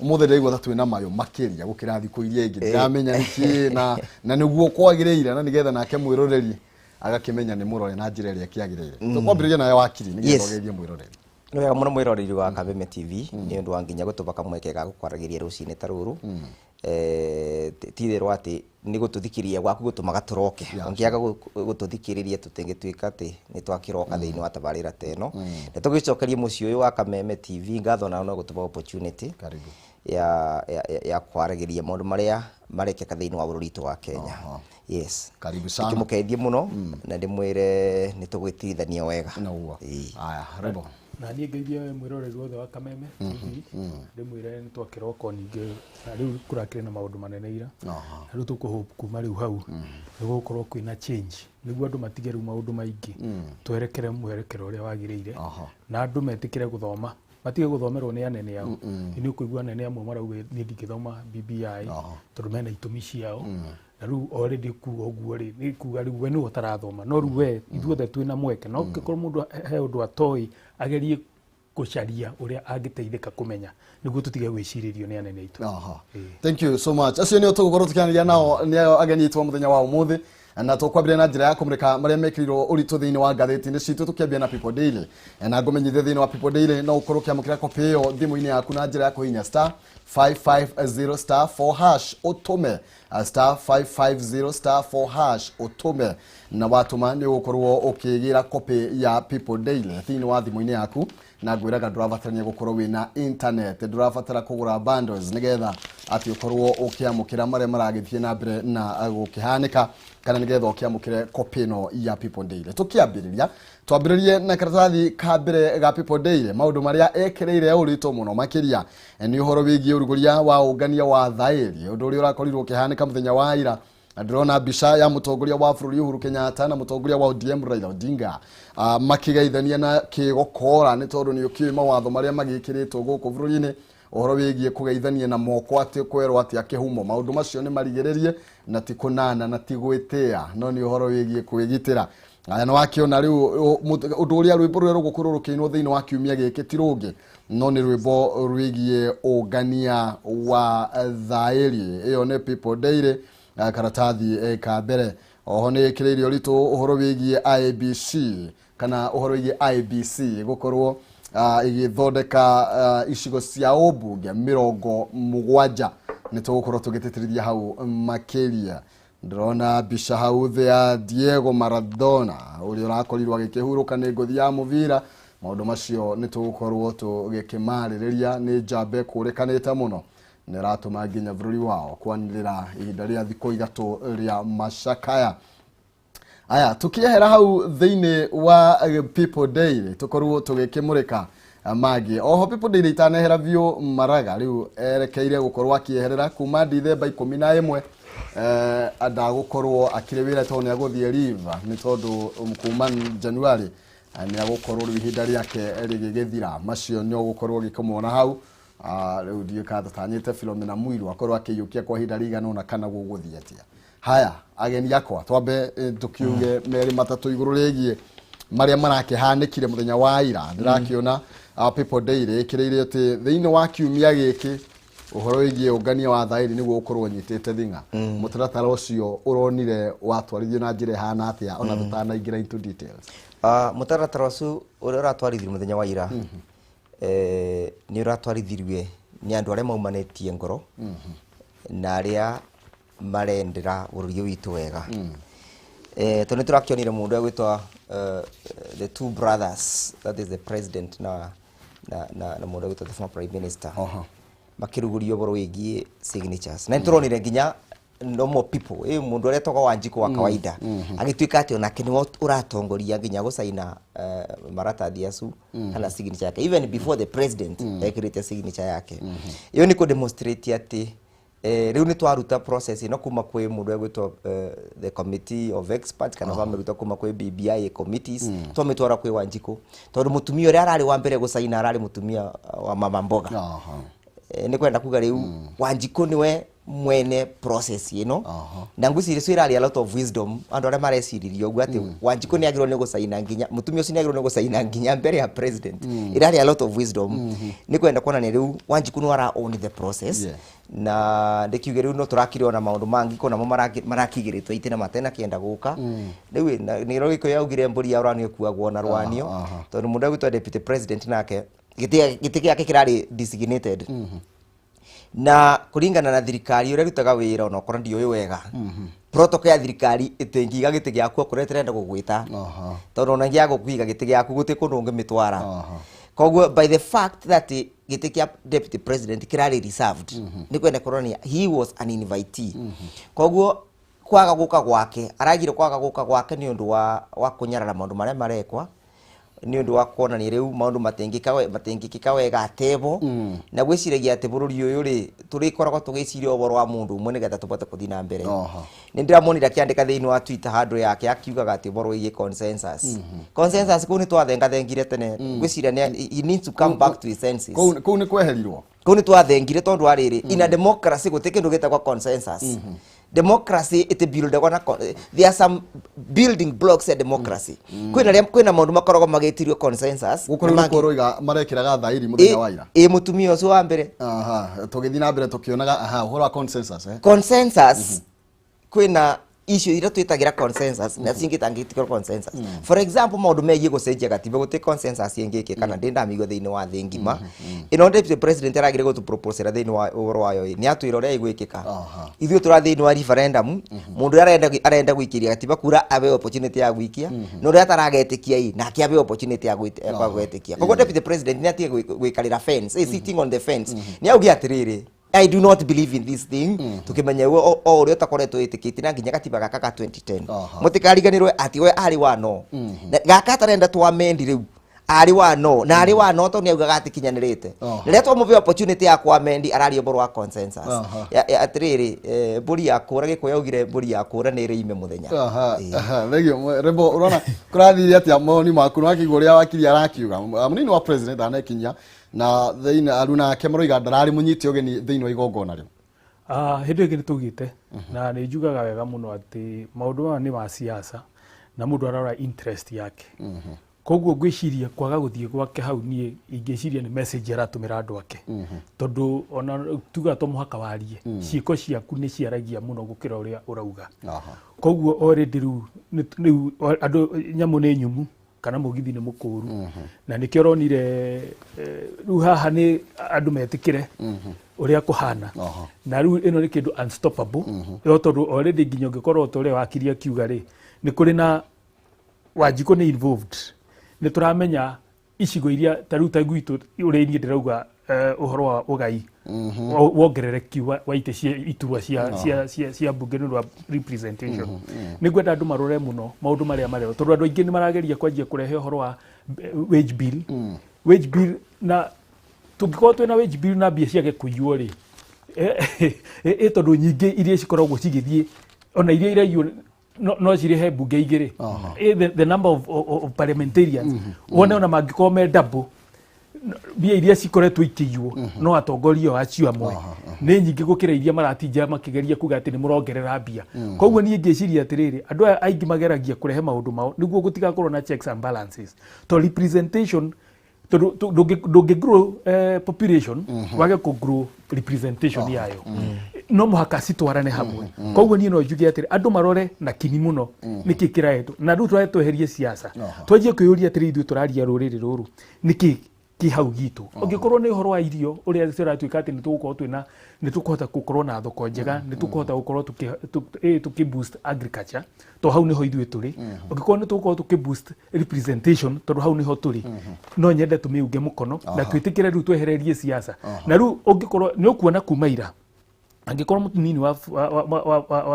Ũmũthĩ ndĩraigua ta twĩna mayũ makĩria gũkĩra thikũ iria ingĩ, ndiramenya nĩkĩ, na nĩguo kwagĩrĩire, na nĩgetha nake mwĩroreri agakĩmenya nĩ mũrore na njĩra ĩrĩa ĩkĩagĩrĩire. Tũkwambĩrĩria nawe, wakiri, nĩgetha ũgeithie mwĩroreri. Nĩ wega mũno, mwĩroreri wa Kameme TV, nĩ ũndũ wa nginya gũtũba kamweke ga gũkwaragĩria rũcinĩ ta rũrũ. Ti itherũ atĩ nĩ gũtũthikĩrĩria gwaku gũtũmaga tũroke. Ũngĩaga gũtũthikĩrĩria, tũtingĩtuĩka atĩ nĩ twakĩroka thĩinĩ wa tabarĩra ta ĩno. Na tũgĩcokerie mũciĩ ũyũ wa Kameme TV ngatho nao no gũtũba opportunity Karibu. ya kwaragĩria maũndũ marĩa marekĩka thĩinĩ wa bũrũri witũ wa Kenya. Yes. Karibu sana. Ndĩkĩmũkeithie mũno na ndĩmwĩre nĩ tũgwĩtirithania wega. Naguo. Aya, rebo. Na niĩ ngeithie mwĩroreri wothe wa Kameme TV, ndĩmwĩre nĩ twakĩroka ningĩ, na rĩu kũrakĩrĩ na maũndũ manene ira. Na rĩu tũkũ kuma rĩu hau nĩ gũgũkorwo kwĩna change, nĩguo andũ matige rĩu maũndũ maingĩ, twerekere mwerekero ũrĩa wagĩrĩire, na andũ metĩkĩre gũthoma, matige gũthomerwo nĩ anene ao. Nĩ ũkũigua anene amwe marauga, "Niĩ ndingĩthoma BBI," tondũ mena itũmi ciao. Na rĩu already kuga ũguo rĩ, nĩ kuga rĩu we nĩwe ũtarathoma. No rĩu we, ithuothe twĩna mweke, no kĩkorwo mũndũ he ũndũ atoĩ, agerie gũcaria ũrĩa angĩteithĩka kũmenya, nĩguo tũtige gwĩcirĩrio nĩ anene aitũ. Thank you so much. Acio nĩo tũgũkorwo tũkĩaranĩria nao, nĩo ageni aitũ a mũthenya wa ũmũthĩ, na tũkwambĩrĩria na njĩra ya kũmũrĩka marĩa mekĩrirwo ũritũ thĩinĩ wa ngathĩti-inĩ citũ, tũkĩambia na People Daily. Na ngũmenyithie, thĩinĩ wa People Daily no ũkorwo ũkĩamũkĩra kopi ĩyo thimũ-inĩ yaku na njĩra ya kũhihinya *550*4# ũtũme, *550*4# ũtũme, na watũma nĩ ũgũkorwo ũkĩgĩra kopi ya People Daily thĩinĩ wa thimũ-inĩ yaku. Na ngwĩraga ndũrabatarania gũkorwo wĩna internet, ndũrabatara kũgũra bundles nĩgetha atĩ ũkorwo ũkĩamũkĩra marĩa maragĩthiĩ na mbere na gũkĩhanĩka, kana nĩgetha ũkĩamũkĩre kopi ĩno ya People Daily. Tũkĩambĩrĩria, twambĩrĩrie na karatathi ka mbere ga People Daily. Maũndũ marĩa ekĩrĩire ũritũ mũno makĩria nĩ ũhoro wĩgiĩ ũrugũria wa ũngania wa thaĩri, ũndũ ũrĩa ũrakorirwo ũkĩhanĩka mũthenya wa ira. Na ndĩrona mbica ya mũtongoria wa bũrũri Uhuru Kenyatta na mũtongoria wa ODM Raila Odinga makĩgeithania na kĩgokora, nĩ tondũ nĩ ũkĩũĩ mawatho marĩa magĩkĩrĩtwo gũkũ bũrũri-inĩ ũhoro wĩgiĩ kũgeithania na moko, atĩ kwerwo atĩ akĩhumo maũndũ macio nĩ marigĩrĩrie, na ti kũnana na ti gwĩtĩa, no nĩ ũhoro wĩgiĩ kwĩgitĩra. Aya, nĩ wakĩona rĩu ũndũ ũrĩa rwĩmbo rũrĩa rũgũkorwo rũkĩinwo thĩinĩ wa kiumia gĩkĩ ti rũngĩ no nĩ rwĩmbo rwĩgiĩ ũngania wa thaĩri. Ĩyo nĩ People Daily, karatathi ka mbere. Oho nĩ ĩkĩrĩirie ũritũ ũhoro wĩgiĩ IEBC, kana ũhoro wĩgiĩ IEBC gũkorwo ĩgĩthondeka icigo cia ũmbunge 70. Nĩ tũgũkorwo tũgĩtĩtĩrithia hau makĩria. Ndĩrona mbica hau thĩ ya Diego Maradona ũrĩa ũrakorirwo agĩkĩhurũka nĩ ngũthi ya mũbira. Maũndũ macio nĩ tũgũkorwo tũgĩkĩmarĩrĩria. Nĩ njamba ĩkũrĩkanĩte mũno, nĩ ĩratũma nginya bũrũri wao kwanĩrĩra ihinda rĩa thikũ 3 rĩa macakaya. Aya, tukiehera hau thĩinĩ wa People Daily, tũkorwo tũgĩkĩmũrĩka mangĩ oho. People Daily itanehera biũ, Maraga rĩu erekeire gũkorwo akĩeherera kuma Dithemba 11. Ndagũkorwo akĩrĩ wĩra tondũ nĩ agũthiĩ leave, nĩ tondũ kuma January nĩ agũkorwo rĩu ihinda rĩake rĩgĩgĩthira. Macio nĩ ũgũkorwo ũgĩkĩmona hau. Rĩu ndiũĩ kana tũtanyĩte Philomena Mwilu akorwo akĩiyũkia kwa ihinda rĩigana ũna kana gũgũthiĩ atĩa. Haya, ageni akwa, twambe tukiuge merĩ matatũ igũrũ rĩgiĩ marĩa marakĩhanĩkire mũthenya wa ira. Ndĩrakĩona People Daily ĩkĩrĩire atĩ thĩinĩ wa kiumia gĩkĩ ũhoro wĩgiĩ ũngania wa thaĩri nĩguo ũkorwo ũnyitĩte thing'a. Mũtaratara ũcio ũronire watwarithio na njĩra ĩhana atĩa, ona tũtanaingĩra into details? Mũtaratara ũcio ũrĩa ũratwarithirio mũthenya wa ira nĩ ũratwarithirie nĩ andũ arĩa maumanĩtie ngoro na arĩa marendera bũrũri ũyũ witũ wega, tondũ nĩ tũrakĩonire mũndũ egwĩtwo the two brothers, that is the president na mũndũ egwĩtwo the former prime minister, makĩrugũria ũhoro wĩgiĩ signatures. Na nĩ tũronire nginya normal people, mũndũ ũrĩa etagwo Wanjikũ wa kawaida agĩtuĩka atĩ onake nĩwe ũratongoria nginya gũcaina maratathi acu kana signature yake, even before the president ekĩrĩte signature yake. Ĩyo nĩ kũ demonstrate atĩ rĩu nĩ twaruta process ĩno kuma kwĩ mũndũ egwĩtwo the committee of experts, kana twamĩruta kuma kwĩ BBI committees, twamĩtwara kwĩ Wanjikũ, tondũ mũtumia ũrĩa ararĩ wa mbere gũcaina ararĩ mũtumia wa mama mboga. Nĩ kwenda kuga rĩu Wanjikũ nĩwe Mwene process ĩno na ngwĩciria cio ĩrarĩ a lot of wisdom andũ arĩa mareciririe ũguo atĩ Wanjikũ nĩ agĩrĩirwo nĩ gũcaina nginya mũtumia ũcio nĩ agĩrĩirwo nĩ gũcaina nginya mbere ya president, ĩrarĩ a lot of wisdom nĩ kwenda kuonania rĩu Wanjikũ nĩ ara own the process. Na ndĩkiuge rĩu no tũrakire ona maũndũ mangĩ ko namo marakigĩrĩtwo itĩ na matena kĩenda gũka rĩu nĩro Gĩkũyũ yaugire mbũri ya ũranio ĩkuagwo na rwanio, tondũ mũndũ egwĩtwo deputy president nake gĩtĩ gĩake kĩrarĩ designated na kũringana na thirikari ũrĩa ĩrutaga wĩra, ona okorwo ndiũĩ wega protocol ya thirikari ĩtĩngiga gĩtĩ gĩaku okorwo ĩtarenda gũgwĩta, tondũ ona ingĩaga gũkũiga gĩtĩ gĩaku gũtirĩ kũndũ ũngĩmĩtwara. Koguo by the fact that gĩtĩ kĩa deputy president kĩrarĩ reserved nĩ kwenda kuonania he was an invitee. Koguo kwaga gũka gwake, aragire kwaga gũka gwake nĩ ũndũ wa kũnyarara maũndũ marĩa marekwa, nĩ ũndũ wa kuonania rĩu maũndũ matingĩkĩka wega atebo na gwĩciragia atĩ bũrũri ũyũ rĩ tũrĩkoragwo tũgĩciria ũhoro wa mũndũ ũmwe nĩgetha tũbote gũthiĩ na mbere. Nĩ ndĩramuonire akĩandĩka thĩinĩ wa Twitter handũ yake akiugaga atĩ ũhoro wĩgiĩ consensus, consensus kũu nĩ twathengathengire tene. Ngwĩciria he needs to come back to his senses. Kũu nĩ kweherirwo. Kũu nĩ twathengire tondũ wa rĩrĩ, in a democracy gũtirĩ kĩndũ gĩtagwo consensus. Democracy ĩtĩ buildagwo na there are some building blocks ya democracy. Kwĩna rĩa kwĩna maũndũ makoragwo magĩtirio consensus. Gũkũ rĩu na mangĩ- nĩkuo ũroiga marekĩraga thairi mũthenya wa ira. Ĩ mũtumia ũcio wa mbere. Aha, tũgĩthiĩ na mbere tũkĩonaga aha ũhoro wa consensus, eh? Consensus, kwĩna icio iria twĩtagĩra consensus na cingĩ itangĩtĩkĩrwo consensus. For example, maũndũ megiĩ gũcenjia gatiba gũtirĩ consensus ĩngĩkĩ kana ndĩ ndamĩigua thĩinĩ wa thĩ ngima. Ĩno deputy president aragire gũtũproposera thĩinĩ wa ũhoro wayo ĩ nĩ atwĩra ũrĩa ĩgwĩkĩka. Ithuĩ tũra thĩinĩ wa referendum, mũndũ ũrĩa arenda gũikĩria gatiba kura abe opportunity ya gũikia, na ũrĩa ataragetĩkia ĩ nake abe opportunity ya gwĩtĩkia. Koguo deputy president nĩ atige gwĩkarĩra fence, sitting on the fence. Nĩ auge atĩrĩrĩ, "I do not believe in this thing." Tukimenya we o ũrĩa ũtakoretwo wĩtĩkĩtie na nginya gatiba gaka ka 2010. Mũtikariganĩrwe atĩ we arĩ wa no. Na gaka atarenda twamendi rĩu arĩ wa no na arĩ wa no tondũ nĩ augaga atĩ kinyanĩrĩte. Rĩrĩa twamũhe opportunity ya kwamendi araria ũhoro wa consensus. Atĩrĩrĩ, mbũri ya kũra, Gĩkũyũ yaugire mbũri ya kũra nĩ ĩrĩ ime mũthenya. Aha, thengio Rebo. Ũrona kũrathire atĩa? Mawoni maku nĩwakĩigua ũrĩa wakiri arakiuga. Mũnini wa president anekinyia na thĩinĩ aruna ake maroiga ndararĩ mũnyite ũgeni thĩinĩ wa igongona rĩu. Hĩndĩ ĩngĩ nĩ tũgĩte na nĩ njugaga wega mũno atĩ maũndũ maya nĩ ma siasa na mũndũ arora interest yake. Koguo ngwĩciria kwaga gũthiĩ gwake hau, niĩ ingĩciria nĩ message aratũmĩra andũ ake, tondũ ona tuga to mũhaka warie, ciĩko ciaku nĩ ciaragia mũno gũkĩra ũrĩa ũrauga. Koguo already rĩu rĩu andũ nyamũ nĩ nyumu kana mũgithi nĩ mũkũru, na nĩkĩo ũronire rĩu haha nĩ andũ metĩkĩre ũrĩa kũhana. Na rĩu ĩno nĩ kĩndũ unstoppable yo, tondũ already nginya ũngĩkorwo ta ũrĩa wakiri akiuga rĩ, nĩ kũrĩ na Wanjikũ nĩ involved. Nĩ tũramenya icigo iria ta rĩu ta gwitũ ũrĩa niĩ ndĩrauga, ũhoro wa ũgai wongerereki wa itĩ cia iturwa cia mbunge nĩ ũndũ wa representation. Nĩ ngwenda andũ marore mũno maũndũ marĩa marerwo, tondũ andũ aingĩ nĩ marageria kwanjia kũrehe ũhoro wa wage bill, wage bill, na tũngĩkorwo twĩna wage bill na mbia ciage kũiywo rĩ, tondũ nyingĩ iria cikoragwo cigĩthiĩ ona iria iraiywo no cirĩhe mbunge igĩrĩ. The number of parliamentarians wone ona mangĩkorwo me double, mbia iria cikoretwo ikĩiywo no atongoria o acio amwe nĩ nyingĩ gũkĩra iria maratinja makĩgeria kuga atĩ nĩ mũrongerera mbia. Koguo niĩ ngĩciria atĩrĩrĩ, andũ aya aingĩ mageragia kũrehe maũndũ mao nĩguo gũtigakorwo na checks and balances to representation, tondũ ndũngĩ grow population wage kũ grow representation yayo, no mũhaka citwarane hamwe. Koguo niĩ no njuge atĩrĩ, andũ marore na kini mũno nĩkĩ kĩraetwo na rĩu tũrae tweherie siasa, twanjie kwĩyũria atĩrĩ, ithuĩ tũraria rũrĩrĩ rũrũ nĩkĩ kĩ hau gitũ? Ũngĩkorwo nĩ ũhoro wa irio ũrĩa tũratuĩka atĩ nĩ tũgũkorwo twĩna nĩ tũkũhota gũkorwo na thoko njega, nĩ tũkũhota gũkorwo tũkĩ boost agriculture to hau nĩho ithuĩ tũrĩ. Ũngĩkorwo nĩ tũgũkorwo tũkĩ boost representation tondũ hau nĩho tũrĩ, no nyende tũmĩunge mũkono na twĩtĩkĩre rĩu twehererie siasa. Na rĩu ũngĩkorwo nĩ ũkuona kuma ira, angĩkorwo mũnini wa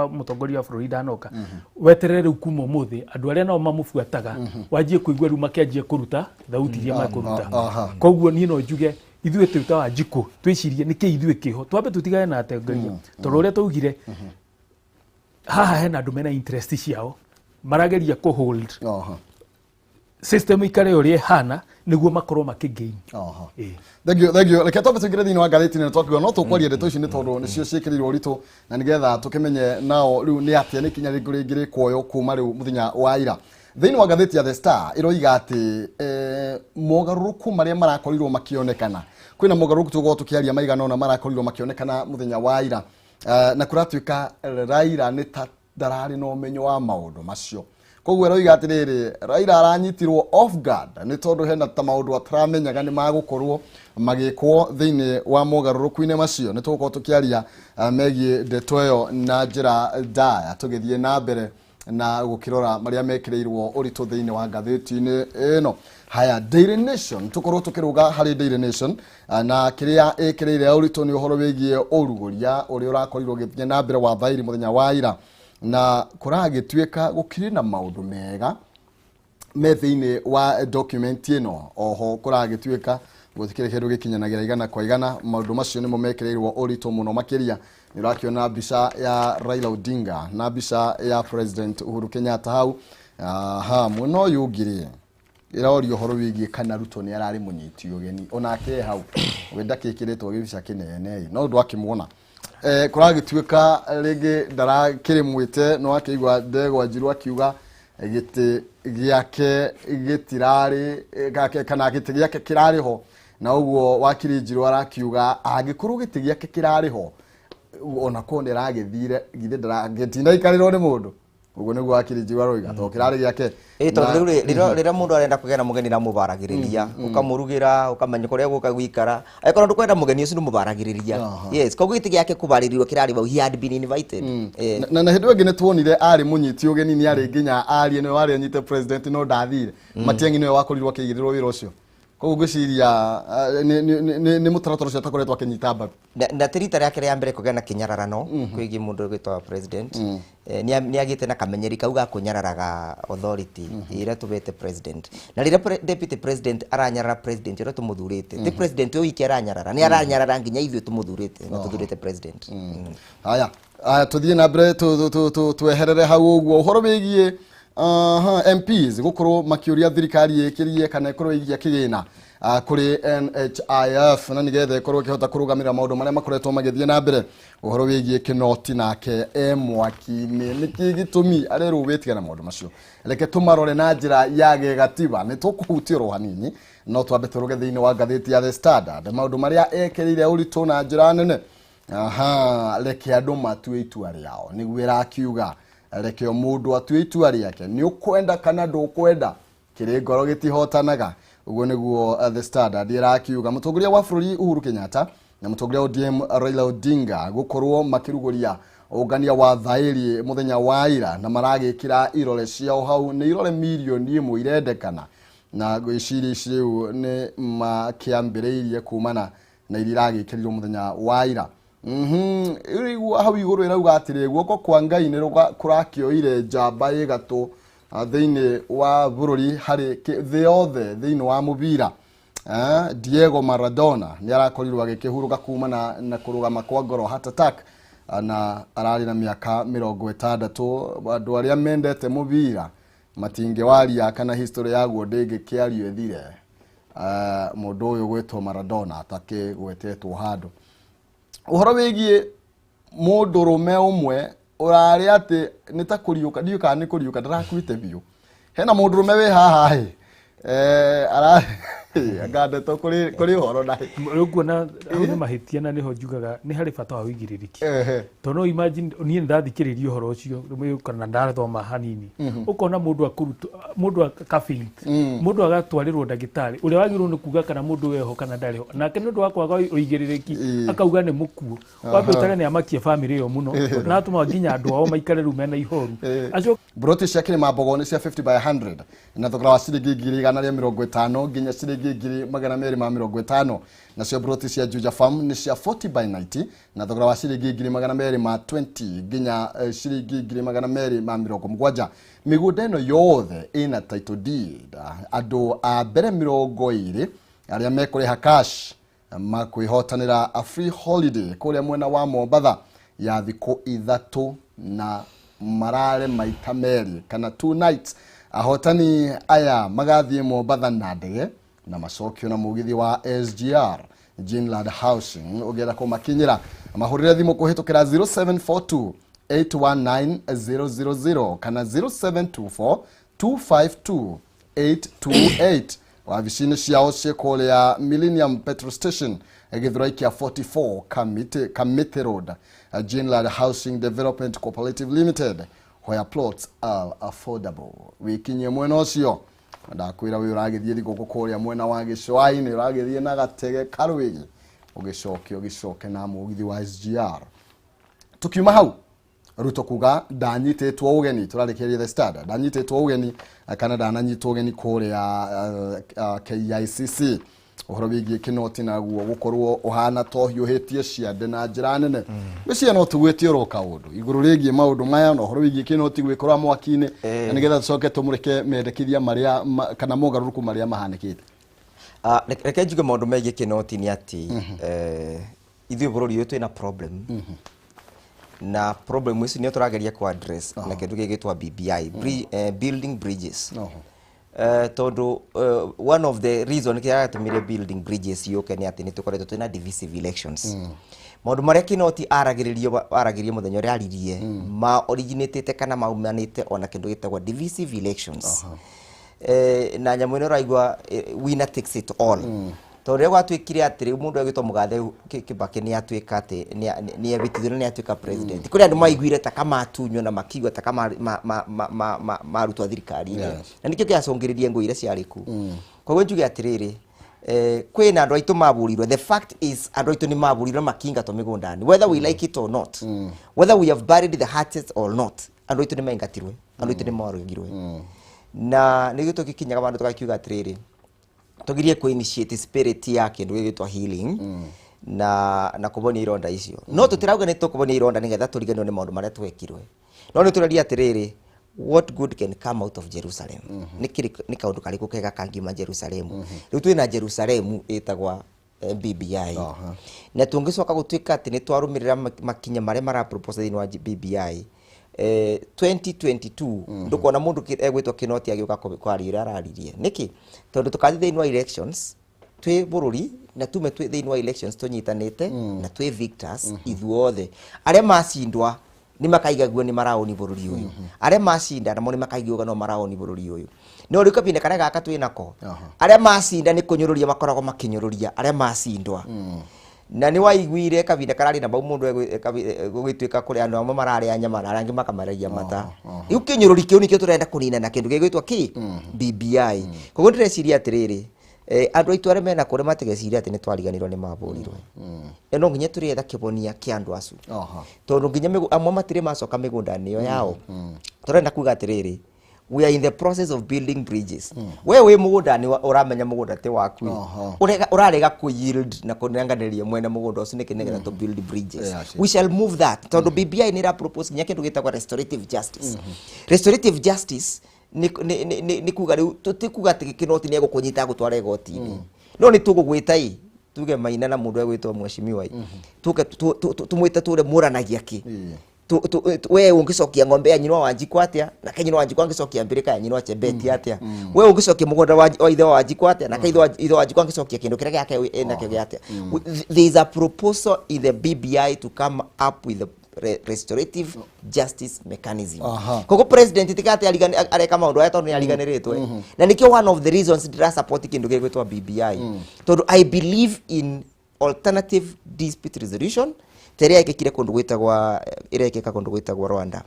mũtongoria wa bũrũri ndanoka, weterere rĩu kuma ũmũthĩ andũ arĩa nao mamũbuataga wanjie kũigua rĩu makĩanjia kũruta thauti iria mekũruta. Koguo niĩ no njuge ithuĩ twĩ ta Wanjikũ twĩcirie nĩkĩ ithuĩ kĩho, twambe tũtigane na atongoria, tondũ ũrĩa twaugire haha hena andũ mena interest ciao marageria kũ hold. System ikare ũrĩa ĩhana nĩguo makorwo makĩgain. Aha. Ĩĩ. Thank you, thank you. Reke twambe tũingĩre thĩinĩ wa ngathĩti nĩ twakiuga no tũkwaria ndeto ici nĩ tondũ nĩcio ciĩkĩrĩirwo ũritũ na nĩgetha tũkĩmenye nao rĩu nĩ atĩa, nĩ ikinya rĩngĩ rĩngĩ rĩkuoywo kuma rĩu mũthenya wa ira. Thĩinĩ wa ngathĩti ya The Star ĩroiga atĩ mogarũrũku marĩa marakorirwo makĩonekana, kwĩna mogarũrũku tũgũkorwo tũkĩaria maigana ũna marakorirwo makĩonekana mũthenya wa ira, na kũratuĩka Raila nĩ ta ndararĩ na ũmenyo wa maũndũ macio. Koguo aroiga atĩrĩrĩ, Raila aranyitirwo off guard nĩ tondũ hena ta maũndũ ataramenyaga nĩ magũkorwo magĩkwo thĩinĩ wa mogarũrũku-inĩ macio. Nĩ tũgũkorwo tũkĩaria megiĩ ndeto ĩyo na njĩra ndaya tũgĩthiĩ na mbere na gũkĩrora marĩa mekĩrĩirwo ũritũ thĩinĩ wa ngathĩti-inĩ ĩno. Haya, Daily Nation, tũkorwo tũkĩrũga harĩ Daily Nation, na kĩrĩa ĩkĩrĩire ũritũ nĩ ũhoro wĩgiĩ ũrugũria ũrĩa ũrakorirwo ũgĩthiĩ na mbere wa thairi mũthenya wa ira, na kũragĩtuĩka gũkĩrĩ na maũndũ mega me thĩinĩ wa document ĩno. Oho kũragĩtuĩka gũtikĩrĩ kĩndũ gĩkinyanagĩra igana kwa igana. Maũndũ macio nĩmo mekĩrĩirwo ũritũ mũno makĩria. Nĩ ũrakĩona mbica ya Raila Odinga na mbica ya President Uhuru Kenyatta hau. Aha, mwena ũyũ ũngĩ rĩ, ĩroria ũhoro wĩgiĩ kana Ruto nĩ ararĩ mũnyiti ũgeni onake hau we ndakĩkĩrĩtwo gĩbica kĩnene, no ũndũ akĩmuona kũragĩtuĩka rĩngĩ ndarakĩrĩ mwĩte. No akĩigua Ndegwa Njiru akiuga gĩtĩ gĩake gĩtirarĩ kana gĩtĩ gĩake kĩrarĩ ho, na ũguo wakiri Njiru arakiuga angĩkorwo gĩtĩ gĩake kĩrarĩ ho ona korwo nĩ aragĩthire, githĩ ndĩragĩtinaikarĩrwo nĩ mũndũ. Ũguo nĩguo wakiri Njiru aroiga tondũ kĩrarĩ gĩake. Ĩ tondũ rĩu rĩ, rĩrĩa mũndũ arenda kũgĩa na mũgeni ramũbaragĩrĩria, ũkamũrugĩra, ũkamenya kũrĩa gũka gũikara. Angĩkorwo ndũkwenda mũgeni ũcio, ndũmũbaragĩrĩria. Yes, koguo gĩtĩ gĩake kũbarĩrĩrwo kĩrarĩ hau, he had been invited. Na hĩndĩ ĩyo ĩngĩ nĩ tuonire arĩ mũnyiti ũgeni, nĩ arĩ nginya arie, nĩwe warĩ anyite president no ndathire. Matiang'i nĩwe wakorirwo akĩigĩrĩrwo wĩra ũcio. Koguo ngwĩciria nĩ mũtaratara ũcio atakoretwo akĩnyita mbaru. Na ti rita rĩake rĩa mbere kũgĩa na kĩnyararano kwĩgiĩ mũndũ ũgwĩtwo president. Nĩ agĩte na kamenyeri kau ga kũnyararaga authority ĩrĩa tũbete president. Na rĩrĩa deputy president aranyarara president ũrĩa tũmũthurĩte, ti president ũyũ wiki aranyarara, nĩ aranyarara nginya ithuĩ tũmũthurĩte na tũthurĩte president. Haya, aya, tũthiĩ na mbere, tweherere hau ũguo. Ũhoro wĩgiĩ MPs gũkorwo makĩũria thirikari ĩkĩrie kana ĩkorwo ĩgiia kĩgĩna kũrĩ NHIF na nĩgetha ĩkorwo ĩkĩhota kũrũgamĩrĩra maũndũ marĩa makoretwo magĩthiĩ na mbere. Ũhoro wĩgiĩ Kĩnoti nake e mwaki-inĩ, nĩkĩ gĩtũmi arerwo wĩtigana maũndũ macio? Reke tũmarore na njĩra ya gĩgatiba, nĩ tũkũhutia oro hanini, no twambe tũrũge thĩinĩ wa ngathĩti ya The Standard maũndũ marĩa ekĩrĩire ũritũ na njĩra nene. Aha, reke andũ matue itua rĩao, nĩguo ĩrakiuga. Reke o mũndũ atue itua rĩake, nĩ ũkwenda kana ndũkwenda, kĩrĩ ngoro gĩtihotanaga. Ũguo nĩguo The Standard ĩrakiuga. Mũtongoria wa bũrũri Uhuru Kenyatta na mũtongoria wa ODM Raila Odinga gũkorwo makĩrugũria ũngania wa thaĩri mũthenya wa ira, na maragĩkĩra irore ciao hau, nĩ irore mirioni 1 irendekana, na ngwĩciria ici rĩu nĩ makĩambĩrĩirie kumana na iria iragĩkĩrirwo mũthenya wa ira. Rĩu hau igũrũ ĩrauga atĩrĩ, guoko kwa Ngai nĩ kũrakĩoire njamba ĩ gatũ thĩinĩ wa bũrũri harĩ thĩ yothe thĩinĩ wa mũbira. Diego Maradona nĩ arakorirwo agĩkĩhurũka kumana na kũrũgama kwa ngoro, heart attack, na ararĩ na mĩaka 60. Andũ arĩa mendete mũbira matingĩwaria kana history yaguo ndĩngĩkĩario ĩthire mũndũ ũyũ gwĩtwo Maradona atakĩgwetetwo handũ. Ũhoro wĩgiĩ mũndũrũme ũmwe ũrarĩ atĩ nĩ ta kũriũka, ndiũĩ kana nĩ kũriũka, ndarakuĩte biũ. Hena mũndũrũme wĩ haha ĩ ara anga ndeto kũrĩ ũhoro na Rĩu nguona hau nĩ mahĩtia, na nĩho njugaga nĩ harĩ bata wa ũigĩrĩrĩki, tondũ no imagine niĩ nĩ ndathikĩrĩria ũhoro ũcio rĩmwe kana ndathoma hanini, ũkona mũndũ akũrutwo, mũndũ akafaint, mũndũ agatwarĩrwo ndagĩtarĩ ũrĩa wagĩrĩirwo nĩ kuga kana mũndũ weho kana ndarĩ ho, nake nĩ ũndũ wa kwaga ũigĩrĩrĩki akauga nĩ mũkuũ. Wambe ũtare nĩ amakie bamĩrĩ ĩyo mũno na atũma nginya andũ ao maikare rĩu mena ihoru. Acoke Mburoti cia Kĩrĩma Mbogo nĩ cia 50 by 100 na thogora wa ciringi 150,000 nginya ciringi 250,000. Nacio mburoti cia Juja Farm nĩ cia 40 by 90 na thogora wa ciringi 220,000 nginya ciringi 270,000. Mĩgũnda ĩno yothe ĩna title deed. Andũ a mbere 20 arĩa mekũrĩha cash makwĩhotanĩra a free holiday kũrĩa mwena wa Mombatha ya thikũ 3 na marare maita merĩ kana 2 nights. Ahotani aya magathiĩ Mombatha na ndege na macokio na mũgithi wa SGR. Ginland Housing, ũngĩenda kũmakinyĩra mahũrĩre thimũ kũhĩtũkĩra 0742 819 000 kana 0724 252 828. Wabici-inĩ ciao ciĩ kũrĩa Millennium Petrol Station, Gĩthurai kĩa 44, Kamiti Road. Ginland Housing Development Cooperative Limited, where plots are affordable. Wikinyie mwena ũcio, ndakwĩra wĩ ũragĩthiĩ thigũkũ kũrĩa mwena wa gĩcũa-inĩ, ũragĩthiĩ na gatege karwĩgĩ, ũgĩcoke ũgĩcoke na mũgithi wa SGR. Tukiuma hau, Ruto kuga ndanyitĩtwo ũgeni, tũrarĩkĩrĩria The Standard, ndanyitĩtwo ũgeni kana ndananyitwo ũgeni kũrĩa KICC. Ũhoro wĩgiĩ kĩnoti naguo gũkorwo ũhana ta ũhiũhĩtie ciande na njĩra nene, gwĩciria no tũgwĩtie oro kaũndũ igũrũ rĩgiĩ maũndũ maya na ũhoro wĩgiĩ kĩnoti gwĩkora mwaki-inĩ, na nĩgetha tũcoke tũmũrĩke mendekithia marĩa kana mogarũrũku marĩa mahanĩkĩte. Reke njuge maũndũ megiĩ kĩnoti nĩ atĩ ithuĩ bũrũri ũyũ twĩna problem, na problem ici nĩyo tũrageria ku address na kĩndũ gĩgĩtwo BBI, building bridges. Tondũ one of the reason kĩrĩa gĩatũmire building bridges yũke nĩ atĩ nĩ tũkoretwo twĩna divisive elections. Maũndũ marĩa Kinoti aragĩrĩrio mũthenya ũrĩa aririe ma originatĩte kana maumanĩte ona kĩndũ gĩtagwo divisive elections. Na nyamũ ĩno ũraigua, winner takes it all, tondũ rĩrĩa gwatuĩkire atĩ rĩu mũndũ egwĩtwo Mũgathe Kibaki nĩ atuĩka atĩ nĩ ehĩtithio na nĩ atuĩka president, kũrĩ andũ maiguire ta kamatunywo na makiigua ta kama marutwo thirikari-inĩ. Na nĩkĩo kĩacũngĩrĩrie ngũi iria ciarĩ ku. Koguo njuge atĩrĩrĩ, kwĩna andũ aitũ maburirwo. The fact is, andũ aitũ nĩ maburirwo makingatwo mĩgũnda-inĩ, whether we like it or not, whether we have buried the hatchets or not. Andũ aitũ nĩ maingatirwe, andũ aitũ nĩ moragirwe, na nĩguo tũgĩkinyaga vandũ tũgakiuga atĩrĩrĩ, tugirie ku initiate spirit ya kindu gĩgĩtwo healing na kũvonia ironda icio. No tũtirauga nĩ tũkũvonia ironda nĩgetha tũriganĩrwo nĩ maũndũ marĩa twekirwe, no nĩ tũraria atĩrĩrĩ, what good can come out of Jerusalem? Nĩ nĩ kaũndũ karĩkũ kega kangiuma Jerusalem? Rĩu twĩna Jerusalem ĩtagwa BBI. Na tũngĩcoka gũtuĩka atĩ nĩ twarũmĩrĩra makinya marĩa marapropose thĩinĩ wa BBI, 2022 ndũkuona mũndũ egwĩtwo Kinoti agĩũka kwaria ũrĩa araririe. Nĩkĩ? Tondũ tũkathiĩ thĩinĩ wa elections twĩ bũrũri na tume twĩ thĩinĩ wa elections tũnyitanĩte na twĩ victors ithuothe. Arĩa macindwa nĩ makaigagua nĩ maraoni bũrũri ũyũ, arĩa macinda namo nĩ makaiguaga no maraoni bũrũri ũyũ. No rĩu kabinda karĩa gaka twĩ nako, arĩa macinda nĩ kũnyũrũria makoragwo makĩnyũrũria arĩa macindwa. Na nĩ waiguire kabinda kararĩ na bau mũndũ gũgĩtuĩka kũrĩ andũ amwe mararĩa nyama na arĩa angĩ makamaragia mata. Rĩu kĩnyũrũri kĩu nĩkĩo tũrenda kũnina na kĩndũ gĩgwĩtwo kĩ BBI. Koguo ndĩreciria atĩrĩrĩ, andũ aitũ arĩa mena kũrĩa matigeciria atĩ nĩ twariganĩrwo nĩ mabũrirwe. Na no nginya tũrĩetha kĩhonia kĩa andũ acu, tondũ nginya amwe matirĩ macoka mĩgũnda-inĩ ĩyo yao. Tũrenda kuga atĩrĩrĩ, we are in the process of building bridges. We wĩ mũgũnda-inĩ ũramenya mũgũnda ti waku, ũrarega kũ yield na kũnenganĩria mwene mũgũnda ũcio nĩkĩ? Nĩgetha to build bridges. Yeah, sure. We shall move that, tondũ BBI nĩ ĩra propose nginya kĩndũ gĩtagwo restorative justice. Restorative justice nĩ kuga rĩu tũtikuga atĩ Kĩnoti nĩ egũkũnyita gũtwara igoti-inĩ, no nĩ tũgũgwĩta ĩ tuge Maina na mũndũ egwĩtwo mheshimiwa ĩ tuke tũmwĩte tũre mũranagia kĩ. We ũngĩcokia ng'ombe ya nyina wa Wanjikũ atĩa, nake nyina wa Wanjikũ angĩcokia mbĩrĩka ya nyina wa Chebeti atĩa? We ũngĩcokia mũgũnda wa ithe wa Wanjikũ atĩa, nake ithe wa Wanjikũ angĩcokia kĩndũ kĩrĩa gĩake enakĩo gĩa atĩa? There is a proposal in the BBI to come up with a restorative justice mechanism. Koguo president tiga atĩ areka maũndũ aya tondũ nĩ ariganĩrĩtwe. Na nĩkĩo one of the reasons ndĩra support kĩndũ gĩgwĩtwo BBI, tondũ I believe in alternative dispute resolution ta ĩrĩa ĩkĩkire kũndũ gwĩtagwa, ĩrĩa ĩkĩka kũndũ gwĩtagwo Rwanda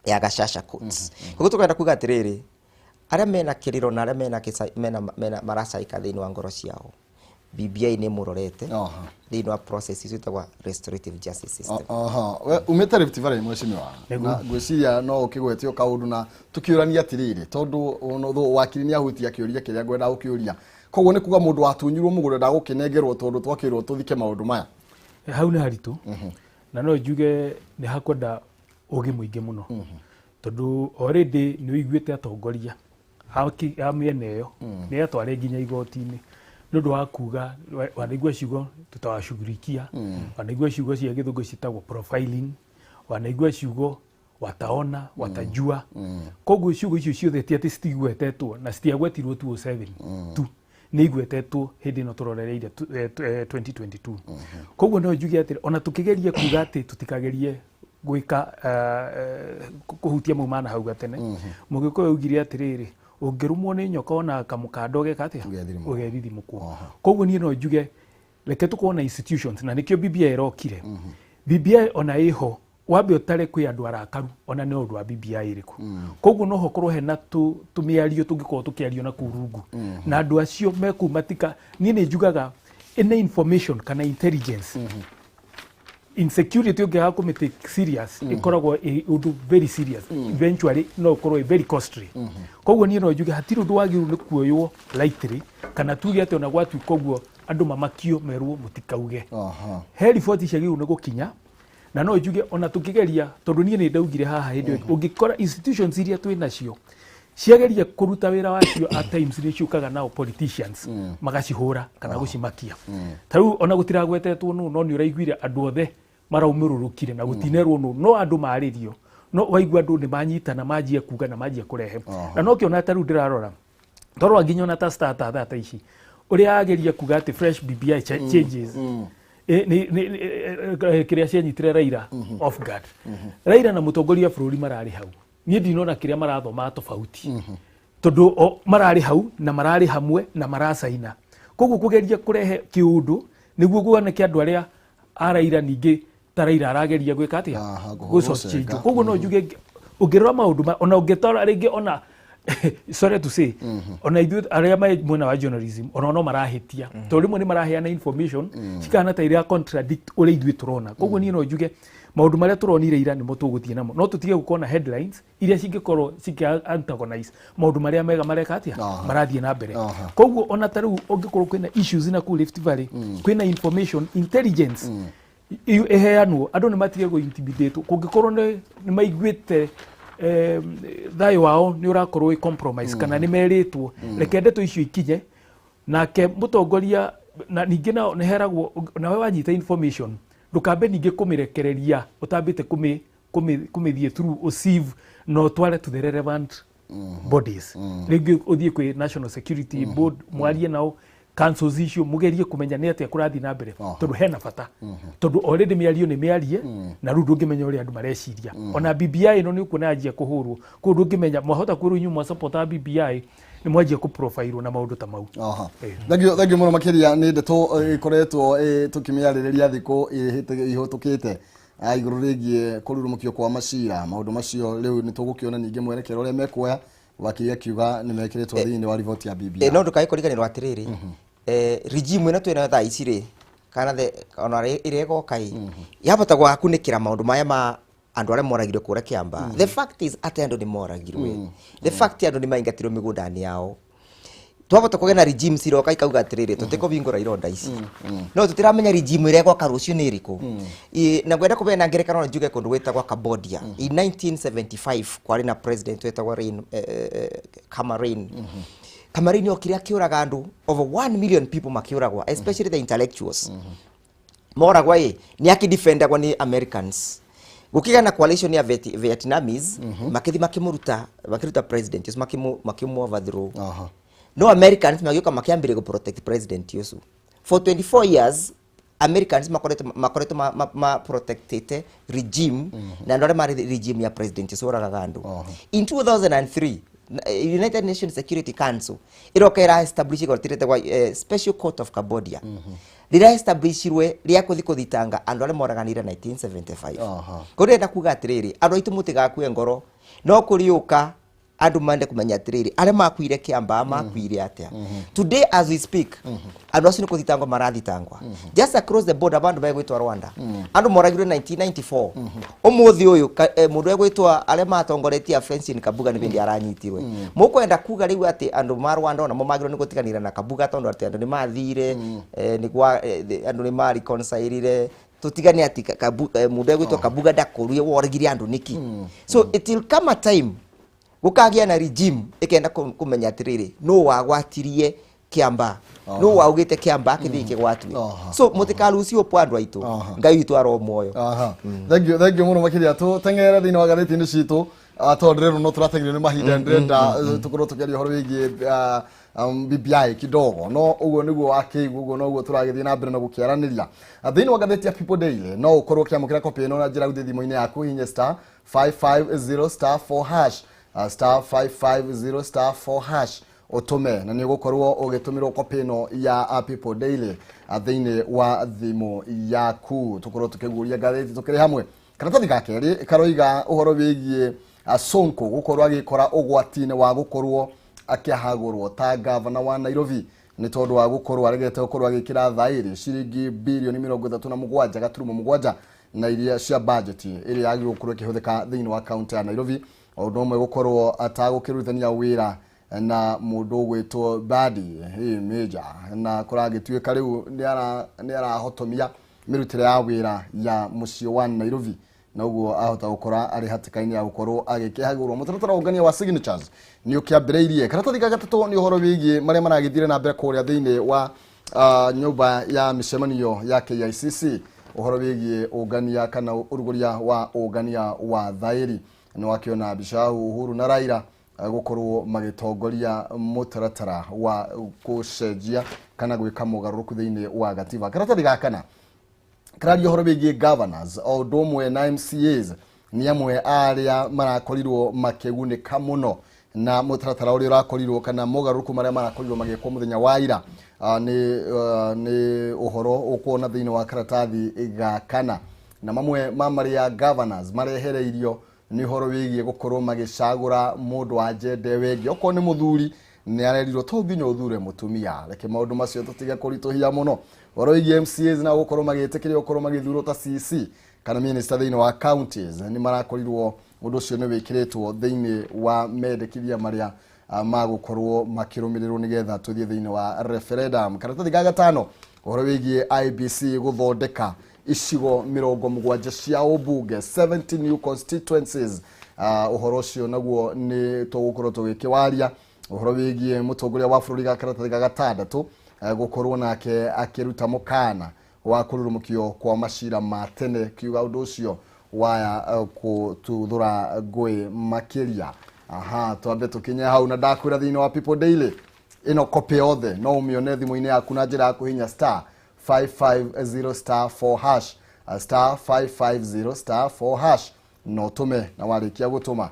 ya Gacaca courts. Koguo tũkwenda kuga atĩrĩrĩ, arĩa mena kĩrĩro na arĩa mena mena maracaika thĩinĩ wa ngoro ciao, BBI nĩ mũrorete thĩinĩ wa process icio ĩtagwo restorative justice system. Aha, we umĩte Rift Valley, mheshimiwa, na ngwĩciria no ũkĩgwetio kaũndũ na tũkĩũrania atĩrĩrĩ, tondũ ono wakiri nĩ ahutia kĩũria kĩrĩa ngwenda gũkĩũria. Koguo nĩ kuga mũndũ watunyirwo mũgũnda ndagũkĩnengerwo, tondũ twakĩrwo tũthike maũndũ maya? Hau nĩ haritũ, na no njuge nĩ hakwenda ũgĩ mũingĩ mũno, tondũ already nĩ ũiguĩte atongoria a mĩena ĩyo nĩ atware nginya igoti-inĩ nĩ ũndũ wa kuga wanaigua ciugo tutawashughulikia, wanaigua ciugo cia gĩthũngũ ciĩtagwo profiling, wanaigua ciugo Wataona, watajua. Koguo ciugo icio ciothe ti atĩ citigwetetwo na citiagwetirwo 2007 tu, nĩ igwetetwo hĩndĩ ĩno tũrorereire 2022. Koguo no njuge atĩrĩ, ona tũkĩgeria kuga atĩ tũtikagerie gwĩka kũhutia mau mana hau gatene, Mũgĩkũyũ augire atĩrĩrĩ, ũngĩrũmwo nĩ nyoka ona kamũkanda ũgeka atĩa? Ũgethithimũkwo. Ũgethithimũkwo. Koguo niĩ no njuge reke tũkorwo na institutions, na nĩkĩo BBI ĩrokire. BBI ona ĩho, wambe ũtare kwĩ andũ arakaru ona nĩ ũndũ wa BBI ĩrĩkũ. Koguo no hokorwo hena tũmĩario tũngĩkorwo tũkĩario na kũu rungu na andũ acio mekuu matika. Niĩ nĩ njugaga ĩna information kana intelligence, insecurity ũngĩaga kũmĩ serious ĩkoragwo ĩ ũndũ very serious, eventually no ũkorwo ĩ very costly. Koguo niĩ no njuge hatirĩ ũndũ wagĩrĩirwo nĩ kuoywo lightly, kana tuge atĩ ona gwatuĩka ũguo andũ mamakio merwo mũtikauge. He riboti ciagĩrĩirwo nĩ gũkinya, na no njuge ona tũkĩgeria, tondũ niĩ nĩ ndaugire haha hĩndĩ ĩyo, ũngĩkora institutions iria twĩ nacio ciageria kũruta wĩra wacio, at times nĩ ciũkaga nao politicians magacihũra kana gũcimakia. Ta rĩu ona gũtiragwetetwo nũ, no nĩ ũraiguire andũ othe maraumĩrũrũkire na gũtinerwo nũ, no andũ marĩrio, no waigua andũ nĩ manyitana, manjia kuga na manjia kũrehe. Na no kĩona ta rĩu ndĩrarora twarora nginya ona ta star ta thaa ta ici ũrĩa ageria kuga atĩ fresh BBI changes. Kĩrĩa cianyitire Raila off guard, Raila na mũtongoria wa bũrũri mararĩ hau, niĩ ndinona kĩrĩa marathoma tofauti, tondũ mararĩ hau na mararĩ hamwe na maracaina. Koguo kũgeria kũrehe kĩũndũ nĩguo kuoneke andũ arĩa a Raila, ningĩ ta Raila arageria gwĩka atĩa? Gũcenga. Gũchange. Koguo no njuge ũngĩrora maũndũ ona ũngĩtara rĩngĩ, ona sorry to say, ona ithuĩ arĩa me mwena wa journalism ona no marahĩtia, tondũ rĩmwe nĩ maraheana information cikahana ta iria contradict ũrĩa ithuĩ tũrona. Koguo niĩ no njuge maũndũ marĩa tũronire ira nĩmo tũgũthiĩ namo, no tũtige gũkorwo na headlines iria cingĩkorwo cikĩ antagonize maũndũ marĩa mega mareka atĩa, marathiĩ na mbere. Koguo ona ta rĩu ũngĩkorwo kwĩna issues na kũu Rift Valley, kwĩna information intelligence ĩheanwo, andũ nĩ matige gũ intimidate. Kũngĩkorwo nĩ maiguĩte thayũ wao nĩ ũrakorwo wĩ compromise kana nĩ merĩtwo, reke ndeto icio ikinye nake mũtongoria. Na ningĩ nao nĩ heragwo, nawe wanyita information ndũkambe ningĩ kũmĩrekereria ũtambĩte kũmĩthiĩ through ũsieve na ũtware to the relevant bodies. Rĩngĩ ũthiĩ kwĩ National Security Board, mwarie nao, councils icio, mũgerie kũmenya nĩ atĩa kũrathiĩ na mbere, tondũ hena bata, tondũ already mĩario nĩ mĩarie na rĩu ndũngĩmenya ũrĩa andũ mareciria. Ona BBI ĩno nĩ ũkuona yanjia kũhũrwo kũu, ndũngĩmenya mwahota kwĩrwo inyuĩ mwasupporta BBI nĩ mwanjia kũprofilwo na maũndũ ta mau. Thengio, thengio mũno makĩria. Nĩ ndeto ĩkoretwo tũkĩmĩarĩrĩria thikũ ihĩtũkĩte igũrũ rĩgiĩ kũrurumũkio kwa macira. Maũndũ macio rĩu nĩ tũgũkĩona ningĩ mwerekero ũrĩa mekuoya. Wakiri akiuga nĩ mekĩrĩtwo thĩinĩ wa riboti ya BBI. No ndũkae kũriganĩrwo atĩrĩrĩ, regime ĩno twĩnayo thaa ici rĩ, kana ona ĩrĩa ĩgoka ĩ, yahota gũgakunĩkĩra maũndũ maya ma andũ arĩa moragirwo kũrĩa Kĩambaa. The fact is atĩ andũ nĩ moragirwe, the fact andũ nĩ maingatirwo mĩgũnda-inĩ yao. Twahota kũgĩa na regime ciroka ikauga atĩrĩrĩ, tũtikũhingũra ironda ici, no tũtiramenya regime ĩrĩa ĩgoka rũciũ nĩ ĩrĩkũ. Na ngwenda kũbeana ngerekano na njuge kũndũ gwĩtagwo Cambodia. In 1975 kwarĩ na president wetagwo Rain, Khmer. Khmer okire akĩũraga andũ, over 1 million people makĩũragwa, especially the intellectuals moragwa. Ĩ nĩ akĩdefendagwo nĩ Americans, gũkĩgĩa na coalition ya Vietnamese, makĩthi makĩmũruta, makĩruta president ũcio, makĩmũ overthrow. No Americans magĩũka makĩambĩrĩria gũ protect president ũcio for 24 years. Americans makoretwo ma protectĩte regime na andũ arĩa marĩ regime ya president ũcio ũragaga andũ. In 2003 United Nations Security Council ĩroka ĩra establish igoti rĩtagwo Special Court of Cambodia, rĩrĩa establishirwe rĩa kũthi kũthitanga andũ arĩa moraganire 1975. Koguo ndĩrenda kuga atĩrĩrĩ, andũ aitũ mũtigakue ngoro, no kũrĩũka andũ mende kũmenya atĩrĩrĩ, arĩa makuire Kĩambaa makuire atĩa. Today as we speak, andũ acio nĩ kũthitangwo marathitangwa. Just across the border, bandũ megwĩtwo Rwanda, andũ moragirwe 1994. Ũmũthĩ ũyũ mũndũ egwĩtwo arĩa matongoretie Francine Kabuga nĩ bĩndĩ aranyitirwe. Mũkwenda kuga rĩu atĩ andũ ma Rwanda onamo magĩrĩirwo nĩ gũtiganĩra na Kabuga, tondũ atĩ andũ nĩ mathire andũ nĩ mareconcilire, tutigane ati mũndũ egwĩtwo Kabuga ndakũrue woragire andũ nĩkĩ? So it will come a time gũkagĩa na regime ĩkenda kũmenya atĩrĩrĩ, nũ wagwatirie. Kiambaa no waugite Kiambaa kithii kigwatue. So mutikarucio po andu aitu, Ngai witu aro muoyo. Aha. Thank you, thank you muno makiria. Tũteng'ere thĩinĩ wa ngathĩti-inĩ citũ, tondũ rĩrĩ no tũrateng'erio nĩ mahinda. Ndĩrenda tũkorwo tũkĩaria ũhoro wĩgiĩ BBI kidogo, no ũguo nĩguo wakĩigua, ũguo noguo tũragĩthiĩ na mbere na gũkĩaranĩria. Thĩinĩ wa ngathĩti ya People Daily, no ũkorwo ũkĩamũkĩra copy ĩno na njĩra gũthiĩ thimũ-inĩ yaku, hihinya *550*4 hash, *550*4 hash, ũtũme na nĩ ũgũkorwo ũgĩtũmĩrwo copy ĩno ya People Daily thĩinĩ wa thimũ yaku. Tũkorwo tũkĩguũria ngathĩti tũkĩrĩ hamwe. Karatathi ga kerĩ karoiga ũhoro wĩgiĩ Sonko gũkorwo agĩkora ũgwati-inĩ wa gũkorwo akĩhagũrwo ta gavana wa Nairobi, nĩ tondũ wa gũkorwo aregete gũkorwo agĩkĩra thaĩri ciringi birioni 37.7 na iria cia budget ĩrĩa yagĩrĩirwo gũkorwo ĩkĩhũthĩka thĩinĩ wa kaunti ya Nairobi, o ũndũ ũmwe gũkorwo atagũkĩrutithania wĩra na mũndũ ũgwĩtwo Badi Major, na kũragĩtuĩka rĩu nĩ arahotomia mĩrutĩre ya wĩra ya mũciĩ wa Nairobi, na ũguo ahota gũkora arĩ hatĩka-inĩ ya gũkorwo agĩkĩhagũrwo. Mũtaratara wa ũngania wa signatures nĩ ũkĩambĩrĩirie. Karatathi ga gatatũ nĩ ũhoro wĩgiĩ marĩa maragĩthire na mbere kũrĩa thĩinĩ wa nyũmba ya mĩcemanio ya KICC, ũhoro wĩgiĩ ũngania kana ũrugũria wa ũngania wa thaĩri. Nĩ wakĩona mbica Uhuru na Raila gũkorwo magĩtongoria mũtaratara wa gũcenjia kana gwĩka mogarũrũku thĩinĩ wa gatiba. Karatathi ga kana kararia ũhoro wĩgiĩ governors o ũndũ ũmwe na MCAs, nĩ amwe arĩa marakorirwo makĩgunĩka mũno na mũtaratara ũrĩa ũrakorirwo kana mogarũrũku marĩa marakorirwo magĩkwo mũthenya wa ira. Nĩ ũhoro ũkuona thĩinĩ wa karatathi ga kana, na mamwe ma marĩa governors marehereirio nĩ ũhoro wĩgiĩ gũkorwo magĩcagũra mũndũ wa njende ĩyo ĩngĩ. Okorwo nĩ mũthuri, nĩ arerirwo to nginya ũthure mũtumia. Reke maũndũ macio tũtige kũritũhia mũno. Ũhoro wĩgiĩ MCAs na gũkorwo magĩtĩkĩrio gũkorwo magĩthurwo ta CC kana minister thĩinĩ wa counties, nĩ marakorirwo ũndũ ũcio nĩ wĩkĩrĩtwo thĩinĩ wa mendekithia marĩa magũkorwo makĩrũmĩrĩrwo nĩgetha tũthiĩ thĩinĩ wa referendum. Karatathi ga gatano, ũhoro wĩgiĩ IEBC gũthondeka icigo 70 cia ũmbunge, 70 new constituencies. Ũhoro ũcio naguo nĩ tũgũkorwo tũgĩkĩwaria. Ũhoro wĩgiĩ mũtongoria wa bũrũri ga karatathi ga gatandatũ, gũkorwo nake akĩruta mũkana wa kũrurumũkio kwa macira ma tene, kiuga ũndũ ũcio waya kũtuthũra ngũĩ makĩria. Aha, twambe tũkinye hau, na ndakwĩra thĩinĩ wa People Daily ĩno copy yothe no ũmĩone thimũ-inĩ yaku na njĩra ya kũhinya *550*4 hash, *550*4 hash, na ũtũme, na warĩkia gũtũma,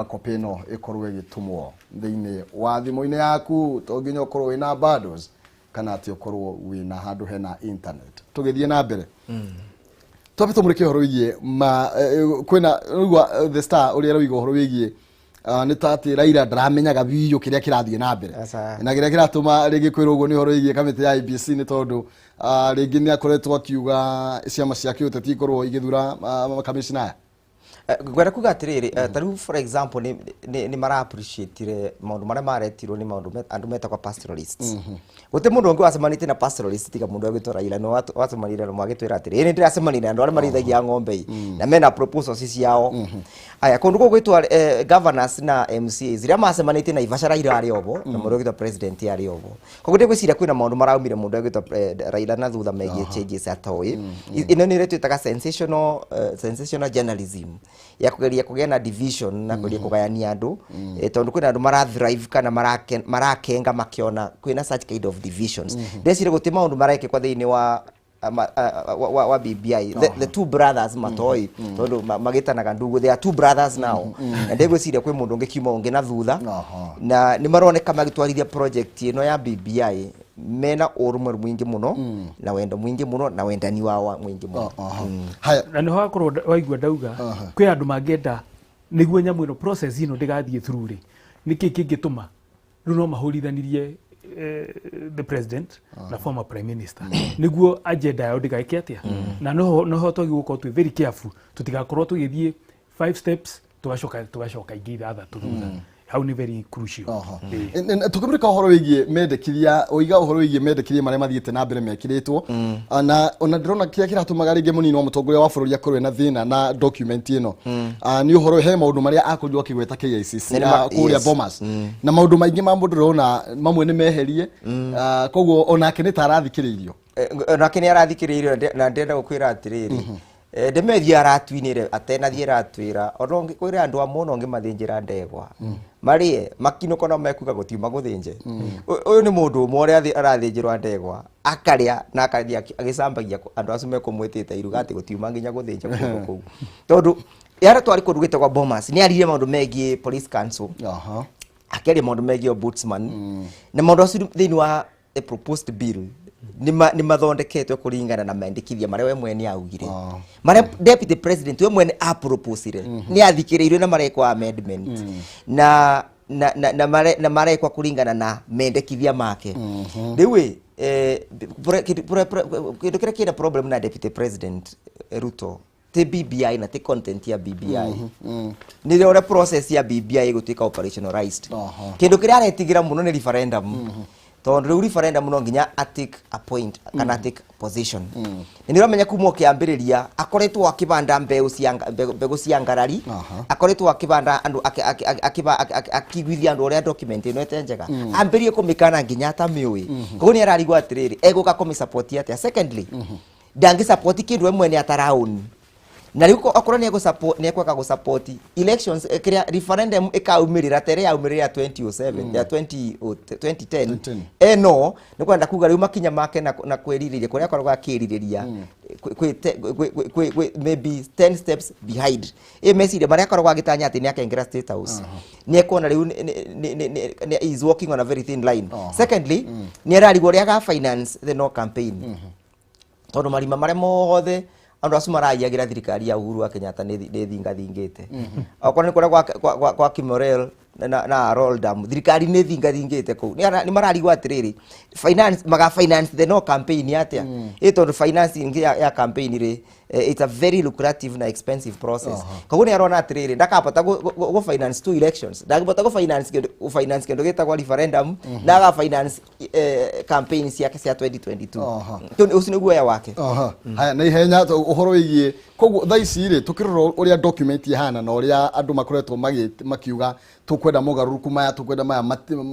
copy ĩno ĩkorwo ĩgĩtũmwo thĩinĩ wa thimũ-inĩ yaku. To nginya ũkorwo wĩna bundles kana atĩ ũkorwo wĩna handũ hena internet. Tũgĩthiĩ na mbere, twambe tũmũrĩke ũhoro wĩgiĩ ma kwĩna rĩu The Star ũrĩa ĩroiga ũhoro wĩgiĩ nĩ ta atĩ Raila ndaramenyaga biũ kĩrĩa kĩrathiĩ na mbere. Aca. Na kĩrĩa kĩratũma rĩngĩ kwĩrwo ũguo nĩ ũhoro wĩgiĩ kamĩtĩ ya IEBC, nĩ tondũ rĩngĩ nĩ akoretwo akiuga ciama cia kĩũteti ikorwo igĩthura makamishna aya. Ngwenda kuga atĩrĩrĩ, ta rĩu for example nĩ mara appreciate maũndũ marĩa maretirwo nĩ maũndũ andũ metagwo pastoralists. Gũtirĩ mũndũ ũngĩ wacemanĩtie na pastoralist tiga mũndũ agwĩtwo Raila. Nĩ wacemanire na magĩtwĩra atĩrĩ, nĩ ndĩracemania na andũ arĩa marĩithagia ng'ombe ĩ, na mena proposals ciao. Aya, kũndũ kũu gwĩtwo governors na MCAs rĩrĩa macemanĩtie na Naivasha, Raila arĩ ovo na mũndũ ũgwĩtwo president arĩ ovo. Koguo ndĩgwĩciria kwĩna maũndũ maraumire mũndũ ũgwĩtwo Raila na thutha megiĩ changes atoĩ. Ĩno nĩ ĩrĩa twĩtaga sensational journalism ya kũgeria kũgĩa na division na kũgeria kũgayania andũ, tondũ kwĩna andũ mara thrive kana marakenga makĩona kwĩna such kind of divisions. Ndeciria gũtirĩ maũndũ marekĩkwo thĩinĩ wa wa BBI the two brothers matoi, tondũ magĩtanaga ndugu. They are two brothers now, na ndĩgwĩciria kwĩ mũndũ ũngĩ kiuma ũngĩ na thutha, na nĩ maroneka magĩtwarithia project ĩno ya BBI mena ũrũmwe mũingĩ mũno na wendo mũingĩ mũno na wendani wao mũingĩ mũno. Haya. Na nĩho wakorwo waigua ndauga kwĩ andũ mangĩenda nĩguo nyamũ ĩno, process ĩno ndĩgathiĩ through rĩ, nĩkĩ kĩngĩtũma rĩu no mahũrithanirie the president na former prime minister nĩguo agenda yao ndĩgeke atĩa. Na noho twagĩrĩirwo gũkorwo twĩ very careful tũtigakorwo tũgĩthiĩ five steps, tũgacoka ingĩ ithathatũ thutha. Hau nĩ very crucial. Ĩĩ. Tukĩmũrĩka ũhoro wĩgiĩ mendekithia, ũiga ũhoro wĩgiĩ mendekithia marĩa mathiĩte na mbere mekĩrĩtwo, na ona ndĩrona kĩrĩa kĩratũmaga rĩngĩ mũnini wa mũtongoria wa bũrũri akorwo ena thĩna na document ĩno, nĩ ũhoro he maũndũ marĩa akorirwo akĩgweta KICC, kũrĩa Bomas, na maũndũ maingĩ ma mũndũ ndĩrona mamwe nĩ meherie. Koguo onake nĩ ta arathikĩrĩirio. Onake nĩ arathikĩrĩirio, na ndĩrenda gũkwĩra atĩrĩrĩ, ndĩmethi aratwinĩre atenathiĩ aratwĩra ona ũngĩkwĩra andũ amwe ona ũngĩmathĩnjĩra ndegwa marĩe makinũka no mekuga gũtiuma gũthĩnje. Ũyũ nĩ mũndũ ũmwe ũrĩa arathĩnjĩrwo ndegwa akarĩa na akathiĩ agĩcambagia andũ acio mekũmwĩtĩte iruga atĩ gũtiuma nginya gũthĩnja kũndũ kũu, tondũ yara twarĩ kũndũ gwĩtagwo Bomas nĩ aririe maũndũ megiĩ police council, akĩaria maũndũ megiĩ ombudsman, na maũndũ acio thĩinĩ wa the proposed bill nĩ mathondeketwo kũringana na mendekithia marĩa we mwene augire, marĩa deputy president we mwene aproposire, nĩ athikĩrĩirio na marekwo amendment na marekwa kũringana na mendekithia make. Rĩu ĩ kĩndũ kĩrĩa kĩna problem na deputy president Ruto ti BBI na ti content ya BBI, nĩ ũrĩa process ya BBI ĩgũtuĩka operationalized. Kĩndũ kĩrĩa aretigĩra mũno nĩ referendum, tondũ rĩu referendum no nginya a take a point kana take position. Nĩ ndĩramenya kuma ũkĩambĩrĩria akoretwo akĩbanda mbeũ cia mbegũ cia ngarari, akoretwo akĩbanda andũ akĩiguithia andũ ũrĩa document ĩno ĩte njega, ambĩrie kũmĩkana nginya atamĩũĩ. Koguo nĩ ararigwo atĩrĩrĩ, egũka kũmĩsupport atĩa? Secondly, ndangĩ support kĩndũ we mwene ataraũni, na rĩu okorwo nĩ egũsupport, nĩ ekweka gũsupport elections, kĩrĩa referendum ĩkaumĩrĩra ta ĩrĩa yaumĩrĩra ya 2007, ya 20 2010. 2010. Eno nĩ kwenda kuga rĩu makinya make na kwĩrirĩria kũrĩa akoragwo akĩrirĩria kwĩ maybe 10 steps behind ĩ meciria marĩa akoragwo agĩtanya atĩ nĩ akaingĩra State House, nĩ ekuona rĩu is walking on a very thin line. Secondly, nĩ ararigwo ũrĩa aga finance the no campaign, tondũ marima marĩa mothe andũ acio maraiyagĩra thirikari ya Uhuru wa Kenyatta nĩ thingathingĩte. Okorwo nĩ kũrĩa kwa Kimorel na Arol Dam, thirikari nĩ thingathingĩte kũu. Nĩ mararigwo atĩrĩrĩ, finance maga finance the no campaign atĩa? Ĩ tondũ financing ya campaign rĩ, it's a very lucrative na expensive process. Koguo nĩ arona atĩrĩrĩ, ndakabota gũ finance two elections, ndangĩbota gũ finance kĩndũ gĩtagwo referendum na aga finance campaign ciake cia 2022. Ũcio nĩ guoya wake. Haya, na ihenya ũhoro wĩgiĩ koguo thaa ici rĩ, tũkĩrora ũrĩa document ihana na ũrĩa andũ makoretwo makiuga tũkwenda mogarũrũku maya, tũkwenda maya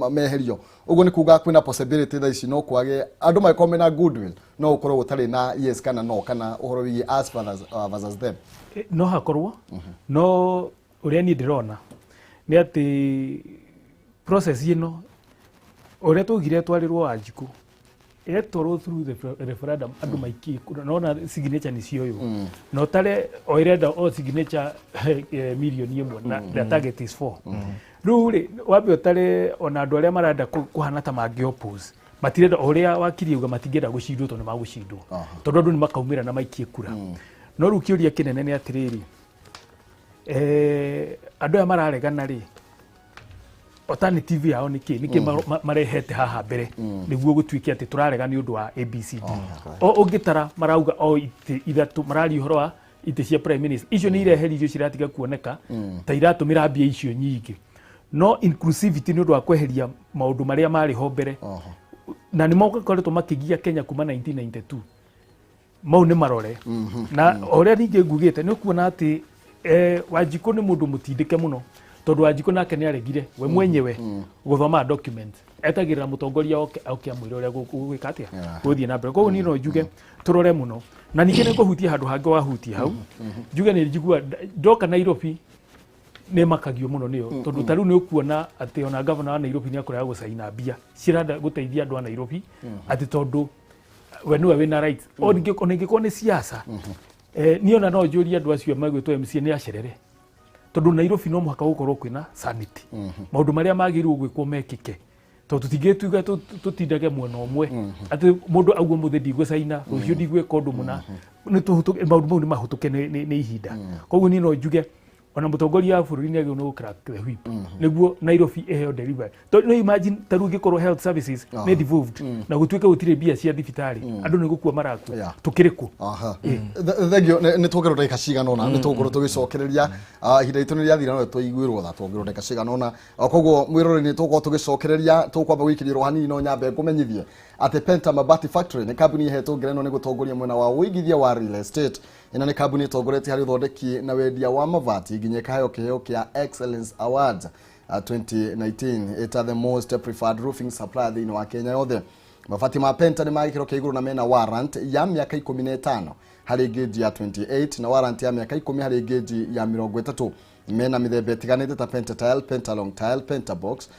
meherio, ũguo nĩ kuga kwĩna possibility thaa ici no kwage andũ mangĩkorwo mena goodwill, no gũkorwo gũtarĩ na yes kana no, kana ũhoro wĩgiĩ us versus them? No hakorwo no ũrĩa niĩ ndĩrona nĩ atĩ process ĩno ũrĩa twaugire twarĩrwo Wanjikũ ĩretwarwo through the referendum, andũ maikie kura, nona signature nĩ cioywo na ũtare o ĩrenda o signature 1 million na the target is four. Rĩu rĩ, wambe ũtare ona andũ arĩa marenda kũhana ta mangĩ oppose, matirenda o ũrĩa wakiri auga, matingĩenda gũcindwo, tondũ nĩ magũcindwo, tondũ andũ nĩ makaumĩra na maikie kura. No rĩu kĩũria kĩnene nĩ atĩrĩrĩ, andũ aya mararegana rĩ, alternative yao nĩ kĩ? Nĩkĩ marehete haha mbere nĩguo gũtuĩke atĩ tũrarega nĩ ũndũ wa ABCD? O ũngĩtara marauga o itĩ ithatũ, mararia ũhoro wa itĩ cia prime minister, icio nĩ ireheririo, ciratiga kuoneka ta iratũmĩra mbia icio nyingĩ. No inclusivity nĩ ũndũ wa kweheria maũndũ marĩa marĩ ho mbere, na nĩ makoretwo makĩgia Kenya kuma 1992, mau nĩ marore. Na o ũrĩa ningĩ ngugĩte, nĩ ũkuona atĩ Wanjikũ nĩ mũndũ mũtindĩke mũno, tondũ Wanjikũ nake nĩ aregire we mwenyewe gũthoma document, etagĩrĩra mũtongoria oke oke amwĩre ũrĩa gũgwĩka atĩa, gũthiĩ na mbere. Koguo niĩ no njuge tũrore mũno, na ningĩ nĩ ngũhutia handũ hangĩ wahutia hau, njuge nĩ njigua ndoka Nairobi nĩ makagio mũno nĩyo, tondũ ta rĩu nĩ ũkuona atĩ ona gavana wa Nairobi nĩ akoraga gũcaina mbia ciranda gũteithia andũ a Nairobi, atĩ tondũ we nĩwe wĩna right. O ningĩ ona ingĩkorwo nĩ siasa, niĩ ona no njũrie andũ acio magwĩtwo MCA nĩ acerere, tondũ Nairobi no mũhaka gũkorwo kwĩna sanity, maũndũ marĩa magĩrĩirwo gwĩkwo mekĩke, tondũ tũtingĩtuga tũtindage mwena ũmwe atĩ mũndũ auga mũthĩ ndigũcaina, rũciũ ndigwĩka ũndũ mũna. Nĩ maũndũ mau nĩ mahũtũke nĩ ihinda. Koguo niĩ no njuge Ona mutongoria wa bũrũri nĩ agĩrĩirwo nĩ gũ crack the whip nĩguo Nairobi ĩheo delivery. Tondũ no imagine ta rĩu ĩngĩkorwo health services nĩ devolved na gũtuĩke gũtirĩ mbia cia thibitarĩ, andũ nĩ gũkua marakua, tũkĩrĩ kũ? Aha. Thengio nĩ tuongerwo ndagĩka cigana ũna, nĩ tũgũkorwo tũgĩcokereria, ihinda ritũ nĩ rĩathira, no tũiguĩrwo tha tuongerwo ndagĩka cigana ũna. Koguo mwĩroreri nĩ tũgũkorwo tũgĩcokereria, tũkwamba gũikĩrio hanini, no nyambe ngũmenyithie atĩ Penta Mabati Factory nĩ kambuni ĩhetwo ngerenwa nĩ gũtongoria mwena wa ũigithia wa real estate. Ĩno nĩ kambuni ĩtongoretie harĩ ũthondeki na wendia wa mabati nginya ĩkaheo kĩheo kĩa Excellence Awards 2019 ĩta the most preferred roofing supplier thĩinĩ wa Kenya yothe. Mabati ma Penta nĩ ma gĩkĩro kĩa igũrũ na mena warrant ya mĩaka 15 harĩ gauge ya 28 na warrant ya mĩaka 10 harĩ gauge ya 30. Mena mĩthemba ĩtiganĩte ta Penta tile, Penta long tile, Penta box,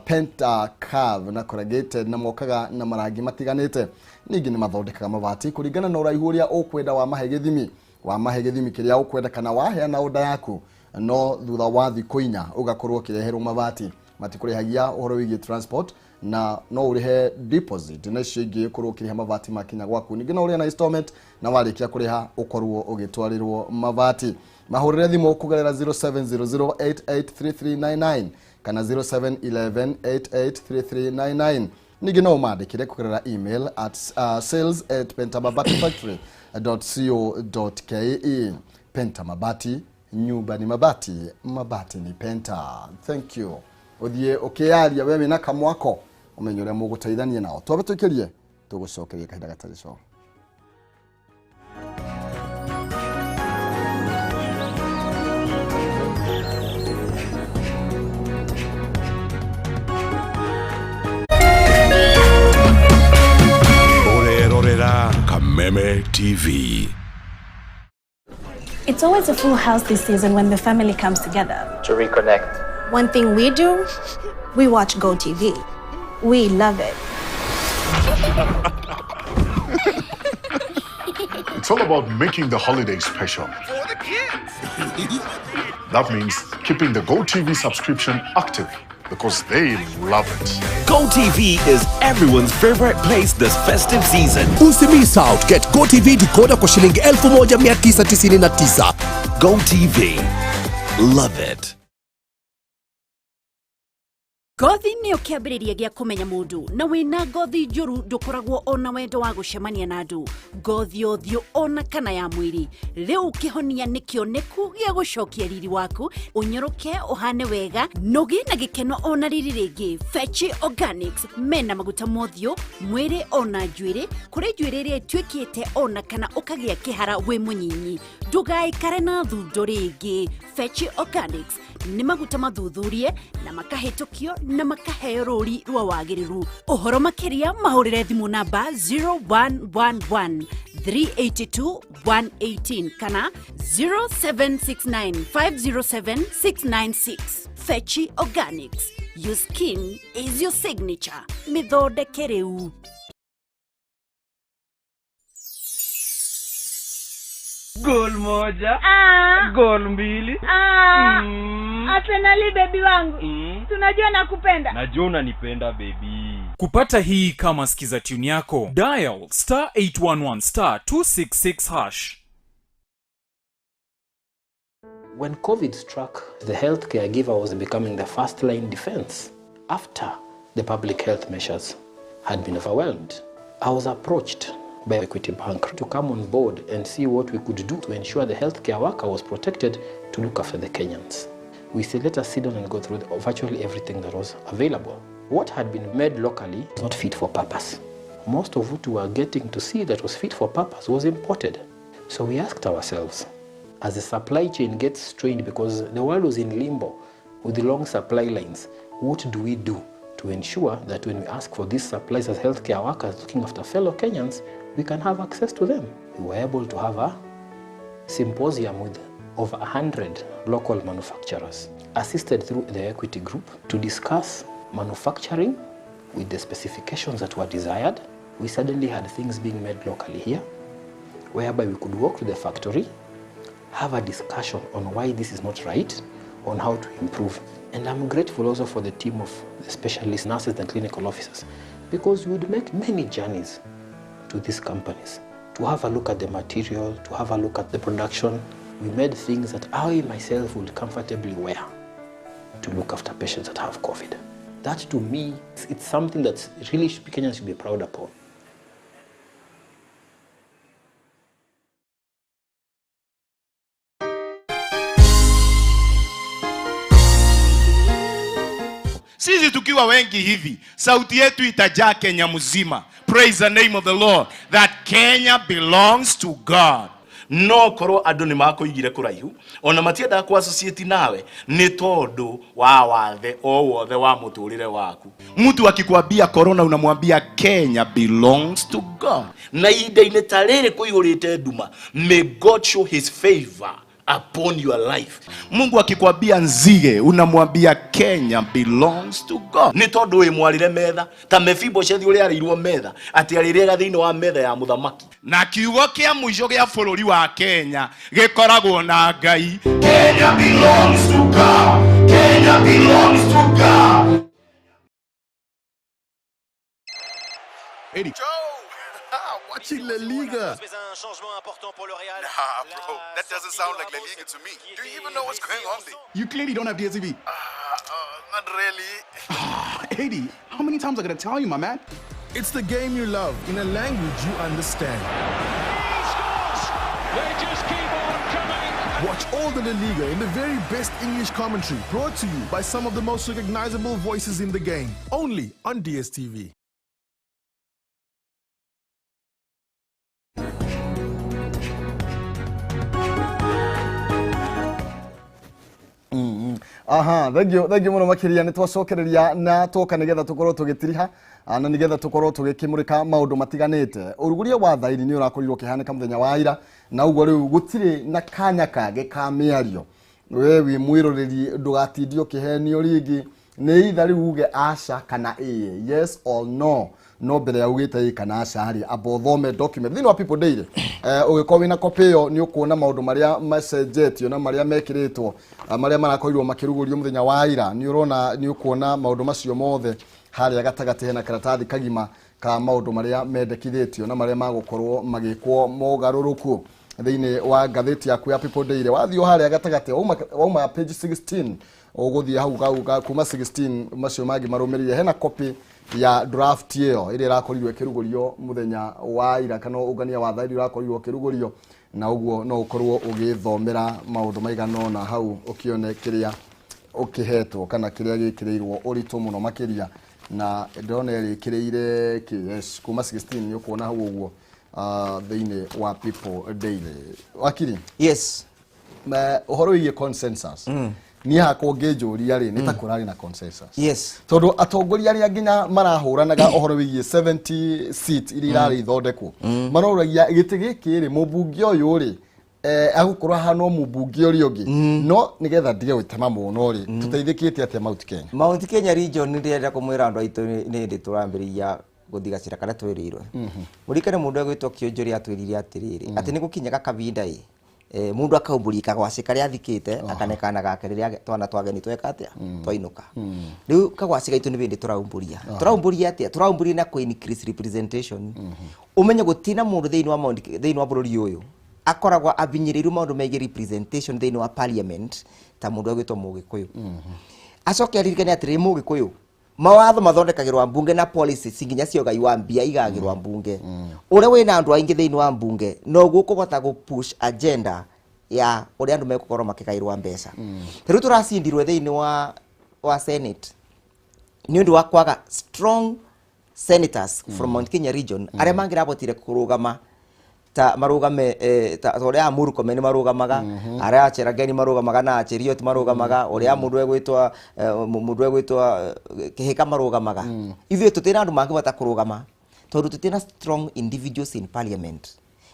Penta curve na corrugated, na mokaga na marangi matiganĩte. Ningĩ nĩ mathondekaga mabati kũringana na ũraihu ũrĩa ũkwenda, wa mahe gĩthimi, wa mahe gĩthimi kĩrĩa ũkwenda kana waheana order yaku, no thutha wa thikũ 4 ũgakorwo ũkĩreherwo mabati. Matikũrĩhagia ũhoro wĩgiĩ transport na no ũrĩhe deposit na icio ingĩ ũkorwo ũkĩrĩha mabati makinya gwaku. Ningĩ no ũrĩhe na installment na warĩkia kũrĩha ũkorwo ũgĩtwarĩrwo mabati. Mahũrĩre thimũ kũgerera 0700883399 kana 0711883399. Ningĩ no ũmandĩkĩre kũgerera email at sales@pentamabatifactory.co.ke. Penta Mabati, nyumba ni mabati, mabati ni Penta. Thank you. Ũthiĩ ũkĩyaria we wĩna kamwako ũmenye ũrĩa mũgũteithania nao. Twambe tũikĩrie, tũgũcokeria kahinda gatarĩ coa. Ũrerorera Kameme TV. It's always a full house this season when the family comes together. To reconnect. One thing we do, we watch Go TV. We love it. It's all about making the holiday special. For the kids. That means keeping the GoTV subscription active because they love it. GoTV is everyone's favorite place this festive season. Usimiss out, get GoTV decoder kwa shilingi 1999. GoTV. Love it. Ngothi nĩyo kĩambĩrĩria gĩa kũmenya mũndũ, na wĩna ngothi njũru ndũkoragwo ona wendo wa gũcemania na andũ. Ngothi ũthiũ ona kana ya mwĩrĩ, rĩu kĩhonia nĩ kĩoneku gĩa gũcokia riri waku, ũnyoroke ũhane wega nũgĩe na gĩkeno ona riri rĩngĩ. Fechi Organics mena maguta mothiũ, mwĩrĩ ona njuĩrĩ, kũrĩ njuĩrĩ ĩrĩa ĩtuĩkĩte ona kana ũkagĩa kĩhara wĩ mũnyinyi. Ndũgaikare na thundo rĩngĩ. Fechi Organics nĩ maguta mathuthurie na makahĩtũkio na makaheo rũri rwa wagĩrĩru. Ũhoro makĩria mahũrĩre thimũ namba 0111 382 118 kana 0769 507 696. Fechi Organics, your skin is your signature. Mĩthondeke rĩu. Gol moja. Gol mbili. Arsenali baby wangu. Tunajua nakupenda. Najua unanipenda baby. Kupata hii kama skiza tune yako, dial star 811 star 266 hash. When COVID struck, the healthcare giver was becoming the first line defense after the public health measures had been overwhelmed. I was approached by Equity Bank to come on board and see what we could do to ensure the healthcare worker was protected to look after the Kenyans. We said, let us sit down and go through virtually everything that was available. What had been made locally was not fit for purpose. Most of what we were getting to see that was fit for purpose was imported. So we asked ourselves, as the supply chain gets strained because the world was in limbo with the long supply lines, what do we do to ensure that when we ask for these supplies as healthcare workers looking after fellow Kenyans, we can have access to them? We were able to have a symposium with over 100 local manufacturers, assisted through the Equity Group, to discuss manufacturing with the specifications that were desired. We suddenly had things being made locally here, whereby we could walk to the factory, have a discussion on why this is not right, on how to improve. And I'm grateful also for the team of the specialist nurses and clinical officers, because we would make many journeys to these companies to have a look at the material, to have a look at the production We made things that I myself would comfortably wear to look after patients that have COVID. That to me, it's something that really Kenyans should be proud upon. Sisi tukiwa wengi hivi, sauti yetu itajaa Kenya mzima. Praise the name of the Lord that Kenya belongs to God. No korwo andu ni makuigire kuraihu ona matiendaga ku associate nawe ni tondu wa wathe o wothe wa muturire waku. Mtu akikwambia corona unamwambia Kenya belongs to God. Na ihinda-inĩ ta rĩrĩ kũihũrĩte nduma, may God show his favor upon your life. Mungu akikwambia nzige unamwambia Kenya belongs to God. Ni tondu wi mwarire metha ta Mefiboshethi uria arĩirwo metha ati arĩrĩaga thĩinĩ wa metha ya mũthamaki. Na kiugo kĩa mũico gĩa bũrũri wa Kenya gĩkoragwo na Ngai. Kenya belongs to God. Kenya belongs to God. Eddie. Joe! Watching La Liga. Nah, bro, that doesn't sound like La Liga to me. Do you even know what's going on there? You clearly don't have DSTV. Not really. Eddie, how many times I gotta tell you, my man? It's the game you love in a language you understand. They just keep on coming. Watch all the La Liga in the very best English commentary, brought to you by some of the most recognizable voices in the game, only on DSTV. Aha, thank you muno makiria ni twacokereria na twoka nigetha tukorwo tugitiriha na nigetha tukorwo tugikimurika maundu matiganite. Uruguria wa thairi ni urakorirwo ukihanika muthenya wa ira na uguo riu gutiri na kanya kangi ka miario. We wi mwiroreri ndugatindio kihenio ringi ni itha riu uge aca kana ĩĩ, yes or no. No mbere ya ugite ĩ kana aca rĩ, amba ũthome document thĩinĩ wa People Daily. Ũgĩkorwo wĩna copy ĩyo nĩ ũkuona maũndũ marĩa macenjetio na marĩa mekĩrĩtwo, marĩa marakorirwo makĩrugũrio mũthenya wa ira. Nĩ ũrona, nĩ ũkuona maũndũ macio mothe harĩa gatagatĩ hena karatathi kagima ka maũndũ marĩa mendekithĩtio na marĩa magũkorwo magĩkwo mogarũrũku thĩinĩ wa ngathĩti yaku ya People Daily. Wathiĩ harĩa gatagatĩ wauma page 16 ũgũthiĩ hau kuma 16 macio mangĩ marũmĩrĩire hena copy ya draft ĩyo ĩrĩa ĩrakorirwo ĩkĩrugũrio mũthenya wa ira kana ũngania wa thairi ũrakorirwo ũkĩrugũrio, na ũguo no ũkorwo ũgĩthomera maũndũ maigana ũna hau ũkĩone kĩrĩa ũkĩhetwo kana kĩrĩa gĩkĩrĩirwo ũritũ mũno makĩria. Na ndĩrona ĩrĩkĩrĩire KS kuma 16 nĩ ũkuona hau ũguo thĩinĩ wa People Daily. Wakiri, yes, ũhoro wĩgiĩ consensus niĩ hakwa ngĩnjũria rĩ, nĩ ta kũrarĩ na consensus. Yes, tondũ atongoria arĩa nginya marahũranaga ũhoro wĩgiĩ 70 seat iria irarĩ ithondekwo maroragia gĩtĩ gĩkĩ rĩ, mũmbunge ũyũ rĩ agũkorwo ahana mũmbunge ũrĩa ũngĩ, no nĩgetha ndige gwĩtema mũno rĩ, tũteithĩkĩte atĩa Mount Kenya? Mount Kenya region ndĩrenda kũmwĩra andũ aitũ nĩ hĩndĩ tũrambĩrĩria gũthigacĩra kana twĩrĩirwe. Mũririkane mũndũ egwĩtwo Kĩonjũri atwĩrire atĩrĩrĩ, atĩ nĩ gũkinyaga kavinda ĩ mundu akaumbũria kagwacĩ karĩa athikĩte akanekana gake rĩrĩa twana twageni tweka atĩa twainũka. Rĩu kagwacĩ gaitũ nĩ bĩndĩ tũraumbũria. Tũraumbũria atĩa? Tũraumbũria na kũ increase representation. Ũmenye gũtina mũndũ thĩinĩ wa Mount, thĩinĩ wa bũrũri ũyũ akoragwo abinyĩrĩirwo maũndũ megiĩ representation thĩinĩ wa parliament ta mũndũ egwĩtwo Mũgĩkũyũ. Acoke aririkane atĩrĩrĩ, Mũgĩkũyũ mawatho mathondekagĩrwo mbunge na policies nginya cia ũgai wa mbia igagĩrwo mbunge. Ũrĩa wĩna andũ aingĩ thĩinĩ wa mbunge noguo ũkũhota gũ push agenda ya ũrĩa andũ megũkorwo makĩgaĩrwo mbeca. Rĩu tũracindirwo thĩinĩ wa Senate nĩ ũndũ wa kwaga strong senators from Mount Kenya region arĩa mangĩrabotire kũrũgama ta marugame ta uria Murkomen marugamaga, aria Cherangani marugamaga na Cheriot marugamaga, uria mundu egwitwa mundu egwitwa Kihika marugamaga. Ithuĩ tũtirĩ na andũ mangĩhota kũrũgama tondũ tũtirĩ na strong individuals in parliament.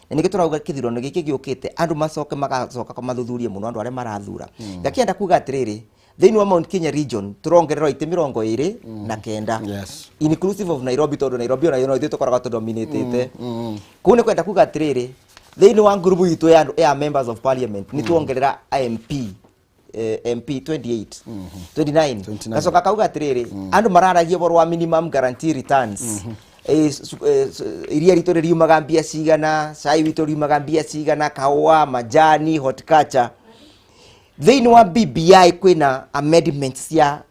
Na nĩkĩo tũrauga kĩthurano gĩkĩ gĩũkĩte andũ macoke magacoka mathuthurie mũno andũ arĩa marathura. Ngakĩenda kuga atĩrĩrĩ, thĩinĩ wa Mount Kenya region turongererwo itĩ 29, inclusive of Nairobi, tondũ Nairobi ona no ithuĩ tũkoragwo tũdominatĩte. Kũu nĩ kwenda kuga atĩrĩrĩ, thĩinĩ wa ngurubu itũ ya members of parliament nĩ tuongerera MP MP 28 29. Gacoka kauga atĩrĩrĩ, andũ mararagia ũhoro wa minimum guarantee returns. Iria ritũ rĩriumaga mbia cigana, cai witũ riumaga mbia cigana, kahũa, majani, horticulture. Thĩinĩ wa BBI kwĩna amendment cia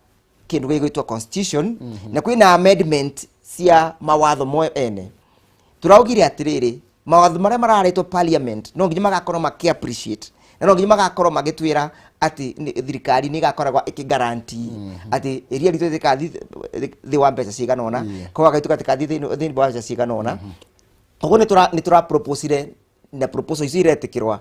kĩndũ gĩgwĩtwo constitution, na kwĩna amendment cia mawatho mo ene. Tũraugire atĩrĩrĩ, mawatho marĩa mararetwo parliament no nginya magakorwo makĩ appreciate na no nginya magakorwo magĩtwĩra atĩ thirikari nĩ ĩgakoragwo ĩkĩ guarantee atĩ iria ritũ rĩtikathiĩ thĩ wa mbeca cigana ũna, kahũa gaitũ gatikathi thĩinĩ wa mbeca cigana ũna. Koguo nĩ tũra proposire na proposal icio iretĩkĩrwa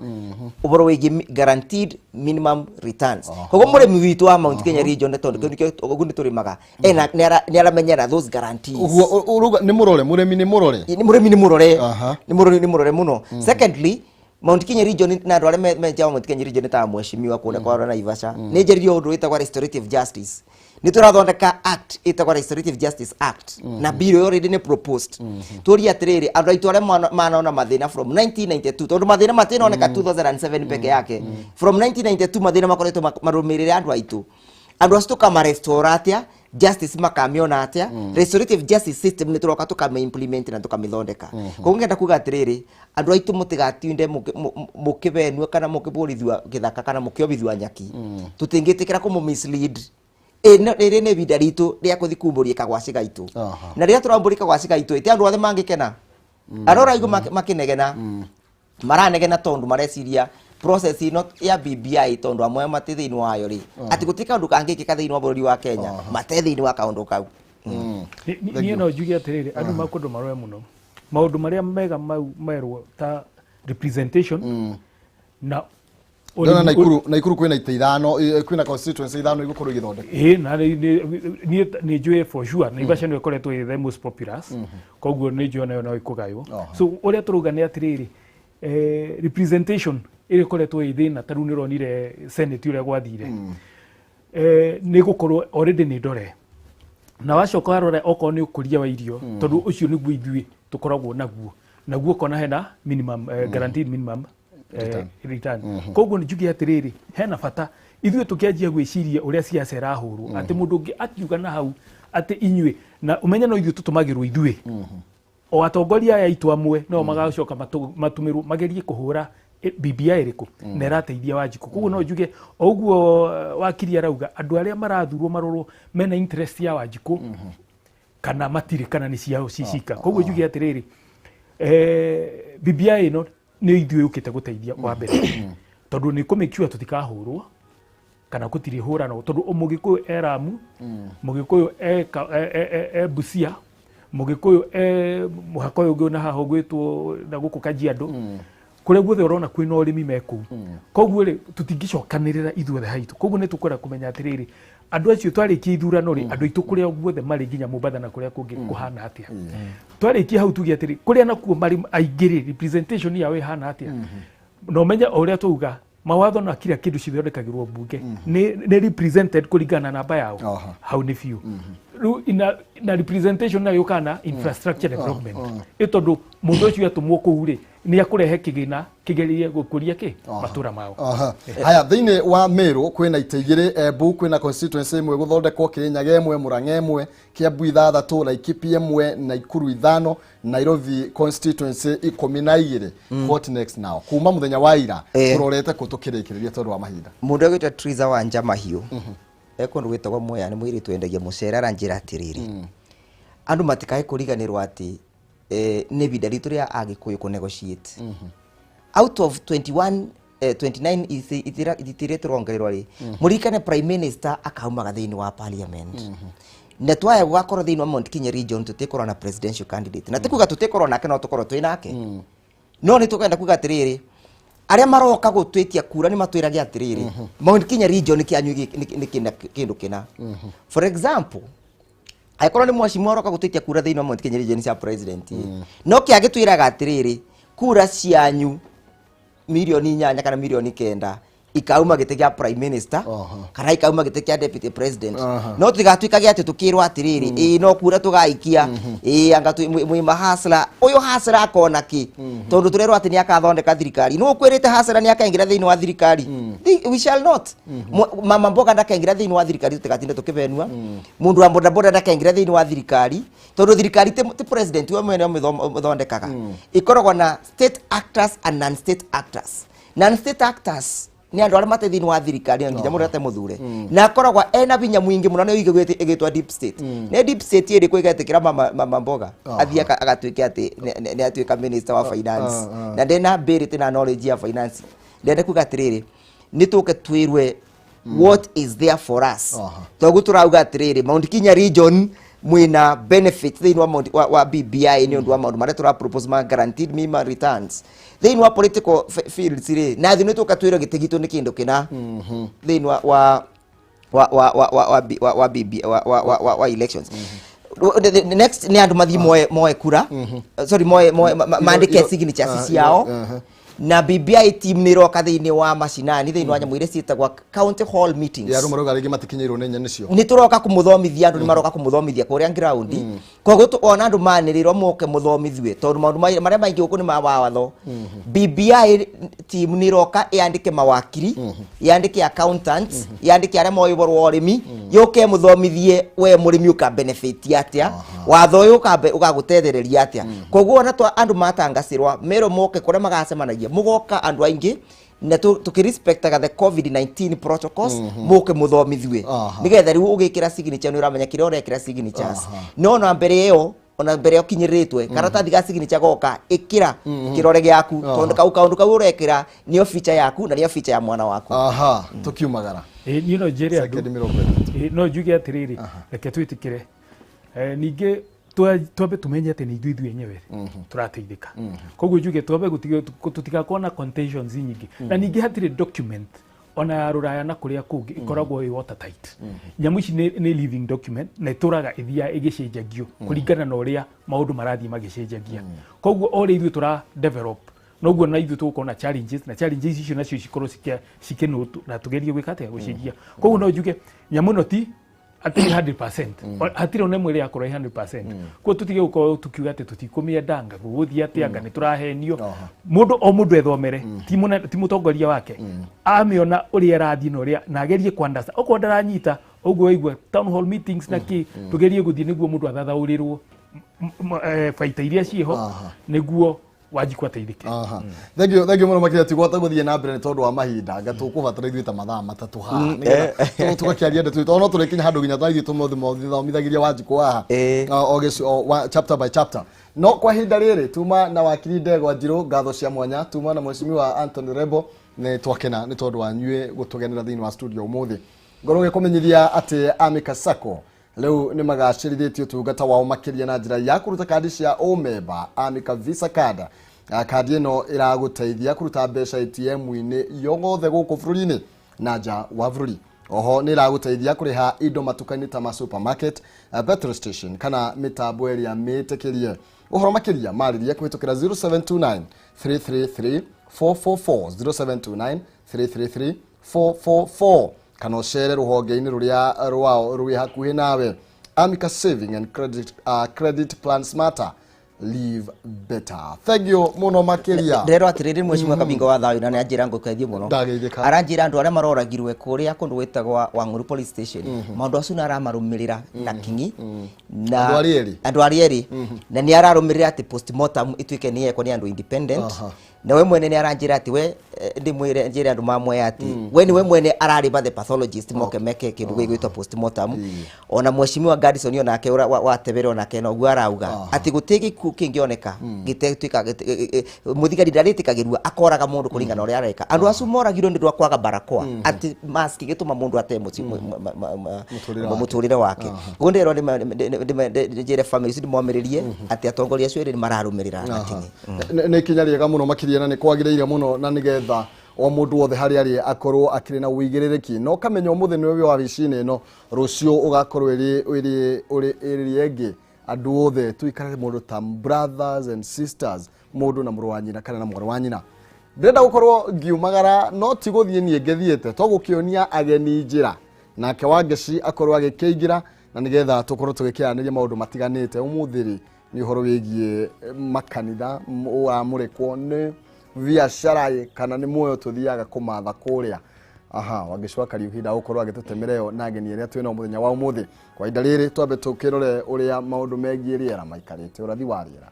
ũhoro wĩgiĩ guaranteed minimum returns. Koguo mũrĩmi witũ wa Mount Kenya region, tondũ kĩu nĩkĩo ũguo nĩ tũrĩmaga, ena nĩ aramenyera those guarantees. Ũguo ũrauga nĩ mũrore, mũrĩmi nĩ mũrore. Nĩ mũrĩmi nĩ mũrore, nĩ mũrore, nĩ mũrore mũno. Secondly, Mount Kenya region na andũ arĩa me nja wa Mount Kenya region ta mheshimiwa kũrĩa kwa Naivasha, nĩ njaririe ũndũ wĩtagwo restorative justice. Nĩ tũrathondeka act ĩtagwo Restorative Justice Act, na bill ĩyo already nĩ proposed. Tũrie atĩrĩrĩ, andũ aitũ arĩa manona mathĩna from 1992, tondũ mathĩna matinoneka 2007 peke yake, from 1992 mathĩna makoretwo marũmĩrĩre andũ aitũ. Andũ acio tũkamarestore atĩa? Justice makamĩona atĩa? Restorative justice system nĩ tũroka tũkamĩ implement na tũkamĩthondeka. Koguo ngenda kuga atĩrĩrĩ, andũ aitũ mũtigatinde mũkĩbenwo kana mũkĩbũrithua gĩthaka kana mũkĩobithua nyaki. Tũtingĩtĩkĩra kũmũ mislead. Rĩrĩ nĩ ihinda ritũ rĩa kũthi kumbũria kagwacĩ gaitũ, na rĩrĩa tũrambũria kagwacĩ gaitũ ĩtĩ andũ othe mangĩkena. Arĩa ũraigua makĩnegena, maranegena tondũ mareciria process ĩno ya BBI, tondũ amwe matĩ thĩinĩ wayo rĩ, atĩ gũtirĩ kaũndũ kangĩkĩka thĩinĩ wa bũrũri wa Kenya mate thĩinĩ wa kaũndũ kau. Niĩ no njuge atĩrĩrĩ, andũ makwendwo marore mũno maũndũ marĩa mega mau merwo ta representation na Ndona Naikuru kwĩna itĩ ithano, kwĩna constituency ithano igũkorwo igĩthondekwo. Ĩĩ, na niĩ nĩ njũĩ for sure Naivasha nĩyo ĩkoretwo ĩ the most populous, koguo nĩ njũĩ nayo no ĩkũgaywo. So ũrĩa tũrauga nĩ atĩrĩrĩ, representation ĩrĩa ĩkoretwo ĩ thĩna, ta rĩu nĩ ũronire senate ũrĩa gwathire, nĩ gũkorwo already nĩ ndore na wacoka warora okorwo nĩ ũkũria wa irio, tondũ ũcio nĩguo ithuĩ tũkoragwo naguo ũkona hena minimum, guaranteed minimum return. Return. Koguo nĩ njuge atĩrĩrĩ, hena bata ithuĩ tũkĩanjia gwĩciria ũrĩa siasa ĩrahũrwo, atĩ mũndũ ũngĩ akiuga na hau atĩ inyuĩ na ũmenye no ithuĩ tũtũmagĩrwo, ithuĩ o atongoria aya aitũ amwe no magacoka matũmĩrwo magerie kũhũra BBI ĩrĩkũ na ĩrateithia Wanjikũ. Koguo no njuge o ũguo, wakiri arauga andũ arĩa marathurwo marorwo mena interest ya Wanjikũ kana matirĩ, kana nĩ ciao cicika. Koguo njuge atĩrĩrĩ, BBI ĩno nĩ ithuĩ yũkĩte gũteithia wa mbere, tondũ nĩ kũ make sure tũtikahũrwo kana gũtirĩ hũrano, tondũ mũgĩkũyũ e Ramu, mũgĩkũyũ e Busia, mũgĩkũyũ e mũhaka ũyũ ũngĩ na haha ũgwĩtwo na gũkũ Kajiado, kũrĩa guothe ũrona kwĩna ũrĩmi me kũu. Koguo rĩ, tũtingĩcokanĩrĩra ithuothe haitũ. Koguo nĩ tũkwenda kũmenya atĩrĩrĩ, andũ acio twarĩkia ithurano rĩ, andũ aitũ kũrĩa guothe marĩ nginya Mombatha na kũrĩa kũngĩ kũhana atĩa? Twarĩkia hau tuge atĩrĩ, kũrĩa nakuo marĩ aingĩ rĩ, representation yao ĩhana atĩa? Na ũmenye o ũrĩa twauga, mawatho na kila kĩndũ cithondekagĩrwo mbunge nĩ represented kũringana na namba yao. Hau nĩ biũ. Rĩu na representation nayo yũkaga na infrastructure development, ĩ tondũ mũndũ ũcio atũmwo kũu rĩ, nĩ akũrehe kĩgĩna kĩgerie gũkũria kĩ matũra mao. Haya, thĩinĩ wa Meru kwĩna itĩ igĩrĩ, Embu kwĩna constituency ĩmwe gũthondekwo, Kirinyaga ĩmwe, Murang'a ĩmwe, Kiambu ithathatũ, Laikipia ĩmwe, Naikuru ithano, Nairobi constituency 12. What next now? Kuma mũthenya wa ira tũrorete kũ tũkĩrĩkĩrĩria tondũ wa mahinda? Mũndũ ũgwĩtwo Triza wa Njamahiũ e kũndũ gwĩtagwo Mwea, nĩ mũirĩtu wendagia mũcere, aranjĩra atĩrĩrĩ, andũ matikae kũriganĩrwo atĩ nĩ ihinda ritũ rĩa Agĩkũyũ kũ negotiate out of 21, 29 itĩ iria tũrongererwo rĩ. Mũririkane prime minister akaumaga thĩinĩ wa parliament, na twaya gũgakorwo thĩinĩ wa Mount Kenya region tũtikorwo na presidential candidate, na tikuga tũtikorwo nake, no tũkorwo twĩ nake, no nĩ tũkwenda kuga atĩrĩrĩ, arĩa maroka gũtwĩtia kura nĩ matwĩrage atĩrĩrĩ, Mount Kenya region kĩanyu nĩ kĩna kĩndũ kĩna. For example, angĩkorwo nĩ mheshimiwa aroka gũtwĩtia kura thĩinĩ wa Mount Kenya region cia president, no kĩagĩtwĩraga atĩrĩrĩ, kura cianyu 8 milioni kana 9 milioni. ikauma gĩtĩ kĩa prime minister kana ikauma gĩtĩ kĩa deputy president. No tũtigatuĩkage atĩ tũkĩrwo atĩrĩrĩ ĩĩ no kura tũgaikia ĩĩ anga mwĩ mahasla ũyũ hasla akona kĩ tondũ tũrerwo atĩ nĩ akathondeka thirikari. Nũ ũkwĩrĩte hasla nĩ akaingĩra thĩinĩ wa thirikari? We shall not. Mama mboga ndakaingĩra thĩinĩ wa thirikari tũtigatinde tũkĩbenua. Mũndũ wa bodaboda ndakaingĩra thĩinĩ wa thirikari tondũ thirikari ti president we mwene ũmĩthondekaga. Ĩkoragwo na state actors and non-state actors. Non-state actors ni andu aria mate thiini wa thirikari na nginya mundu ate muthure na akoragwo ena binya mwingi muno nä igwĩtwa deep state. Nä deep state ĩrĩkũ ĩgetĩkĩra mama mboga athiĩ agatuĩke atĩ nĩ atuĩka minister wa finance na ndena ability na knowledge ya finance. Ndenda kuga atĩrĩrĩ nĩ tũke twĩrwe what is there for us. Toguo tũrauga atĩrĩrĩ Mount Kenya region mwina benefit thĩinĩ wa wa BBI nĩ ũndũ wa maũndũ marĩa tũra propose ma guaranteed minimum returns thĩinĩ wa political fields rĩ na thĩ nĩ tũka twĩrwo gĩtĩ gitũ nĩ kĩndũ kĩna thĩinĩ wa wa wa wa wa wa wa wa BB wa wa wa wa elections. The next nĩ andũ mathiĩ moe kura, sorry, moe maandĩke signatures ciao na BBI team nĩ iroka thĩinĩ wa macinani thĩinĩ wa nyamũ iria ciĩtagwo county hall meetings. Ya andũ marauga rĩngĩ matikinyĩirwo nĩ nyeni cio. Nĩ tũroka kũmũthomithia andũ nĩ maroka kũmũthomithia kũrĩa ground. Koguo ona andũ manĩrĩrwo moke mũthomithue tondũ maũndũ marĩa maingĩ gũkũ nĩ ma watho. BBI team nĩ iroka ĩandĩke mawakiri, ĩandĩke accountants, ĩandĩke arĩa moĩ ũhoro wa ũrĩmi, yũke mũthomithie we mũrĩmi ũka benefit atĩa, watho ũyũ ũgagũtethereria atĩa. Koguo ona andũ matangacĩrwa merwo moke kũrĩa magacemanagia mugoka andu aingi na tukirespectaga the COVID-19 protocols muke muthomithue nigetha riu ugikira signature ni uramenya kiria urekira signatures. No na mbere iyo ona mbere ukinyiritwe karatathi ga signature goka ikira kirore giaku tondu kau kaundu kau urekira niyo feature yaku na niyo feature ya mwana waku. Tukiumagara ni no njire andu no njuge atiriri reke twitikire ningi twambe tumenye atĩ nĩ ithuĩ ithuĩ enyewe tũrateithĩka. Koguo njuge twambe tũtigakorwo na contentions nyingĩ na ningĩ hatirĩ document ona ya rũraya na kũrĩa kũngĩ ĩkoragwo ĩ watertight. Nyamũ ici nĩ living document na ĩtũraga ĩthiaga ĩgĩcenjagio kũringana na ũrĩa maũndũ marathiĩ magĩcenjagia. Koguo o ũrĩa ithuĩ tũra develop noguo na ithuĩ tũgũkorwo na challenges na challenges icio nacio cikorwo cikĩnũtwo na tũgerie gwĩka atĩa gũcenjia. Koguo no njuge nyamũ ĩno ti atĩ 100% hatirĩ ona ĩmwe ĩrĩa yakorwo ĩ 100%. Koguo tũtige gũkorwo tũkiuga atĩ tũtikũmĩenda anga gũgũthiĩ atĩa anga nĩ tũrahenio. Mũndũ o mũndũ ethomere ti mũtongoria wake amĩona ũrĩa ĩrathiĩ na ũrĩa na agerie kũ understand. Okorwo ndaranyita ũguo waigua town hall meetings na kĩ tũgerie gũthiĩ nĩguo mũndũ athathaũrĩrwo baita iria ciĩho nĩguo Wanjiku ateithĩke. Thank you mũno makĩria tigwata gũthiĩ na mbere nĩ tondũ wa mahinda anga tũkũbatara ithuĩ ta mathaa matatũ haha nĩgetha tũgakĩaria ndeto tondũ no tũrĩkinya handũ nginya twa ithuĩ tũmũthomithagĩria Wanjiku haha o chapter by chapter. No kwa ihinda rĩrĩ tuma na wakiri Ndegwa Njirũ ngatho cia mwanya, tuma na mheshimiwa Anthony Rebo nĩ twakena nĩ tondũ wa nyuĩ gũtũgenera thĩinĩ wa studio ũmũthĩ. Ngorwo ngĩkũmenyithia atĩ Amika Sacco rĩu nĩ magacĩrithĩtie ũtungata wao makĩria na njĩra ya kũruta kandi cia ũmemba Amika Visa Card. Kandi ĩno ĩragũteithia kũruta mbeca ATM-inĩ yothe gũkũ bũrũri-inĩ na nja wa bũrũri. Oho nĩ ĩragũteithia kũrĩha indo matuka-inĩ ta ma supermarket, petrol station kana mĩtambo ĩrĩa mĩtĩkĩrie. Ũhoro makĩria marĩrie kũhĩtũkĩra 0729 333 444 0729 333 444 kana ũcere rũhonge-inĩ rũrĩa rwao rwĩ hakuhĩ nawe. Amika Saving and Credit, Credit Plan Smarter, live better. Thank you mũno makĩria. Ndĩrerwo atĩrĩrĩ mheshimiwa Kabingo wa thayũ na nĩanjĩra ngũkeithie mũno. Aranjĩra andũ arĩa maroragirwe kũrĩa kũndũ gwĩtagwo Wang'ũrũ police station maũndũ acio nĩaramarũmĩrĩra na kinyi na andũ arĩa erĩ na nĩ ararũmĩrĩra atĩ postmortem ĩtuĩke nĩ yekwo nĩ andũ independent. Na we mwene nĩ aranjĩra atĩ we ndĩmwĩre njĩre andũ mamwe atĩ we nĩwe mwene ararĩba the pathologist moke meke kĩndũ gĩgwĩtwo postmortem. Ona mheshimiwa Gadison onake watebere onake noguo arauga atĩ gũtirĩ gĩkuũ kĩngĩoneka gĩtetuĩka mũthigari ndarĩtĩkagĩrwo akoraga mũndũ kũringana na ũrĩa areka. Andũ acio moragirwo nĩ ũndũ wa kwaga barakoa atĩ mask ĩgĩtũma mũndũ ate mũtũrĩre wake. Ũguo ndĩrerwo njĩre family icio ndĩmomĩrĩrie atĩ atongoria acio erĩ nĩ mararũmĩrĩra na kinyi. Nĩ ikinya rĩega mũno makĩria na nĩ kwagĩrĩire mũno na nĩgetha o mũndũ wothe harĩa arĩ akorwo akĩrĩ na ũigĩrĩrĩki na ũkamenya ũmũthĩ nĩwe wĩ wabici-inĩ ĩno rũciũ ũgakorwo ĩrĩ ĩngĩ. Andũ othe tuikarage mũndũ ta brothers and sisters, mũndũ na mũrũ wa nyina kana na mwarĩ wa nyina. Ndĩrenda gũkorwo ngiumagara no ti gũthiĩ niĩ ngĩthiĩte to gũkĩonia ageni njĩra nake Wangeci akorwo agĩkĩingĩra na nĩgetha tũkorwo tũgĩkĩaranĩria maũndũ matiganĩte. Ũmũthĩ rĩ nĩ ũhoro wĩgiĩ makanitha ũramũrĩkwo nĩ biacara ĩ kana nĩ muoyo tũthiaga kũmatha kũrĩa. Aha, Wangeci wa Kariuki ndagũkorwo agĩtũtemera ĩyo na ageni arĩa twĩnao mũthenya wa ũmũthĩ. Kwa ihinda rĩrĩ twambe tũkĩrore ũrĩa maũndũ megiĩ rĩera maikarĩte, ũrathi wa rĩera.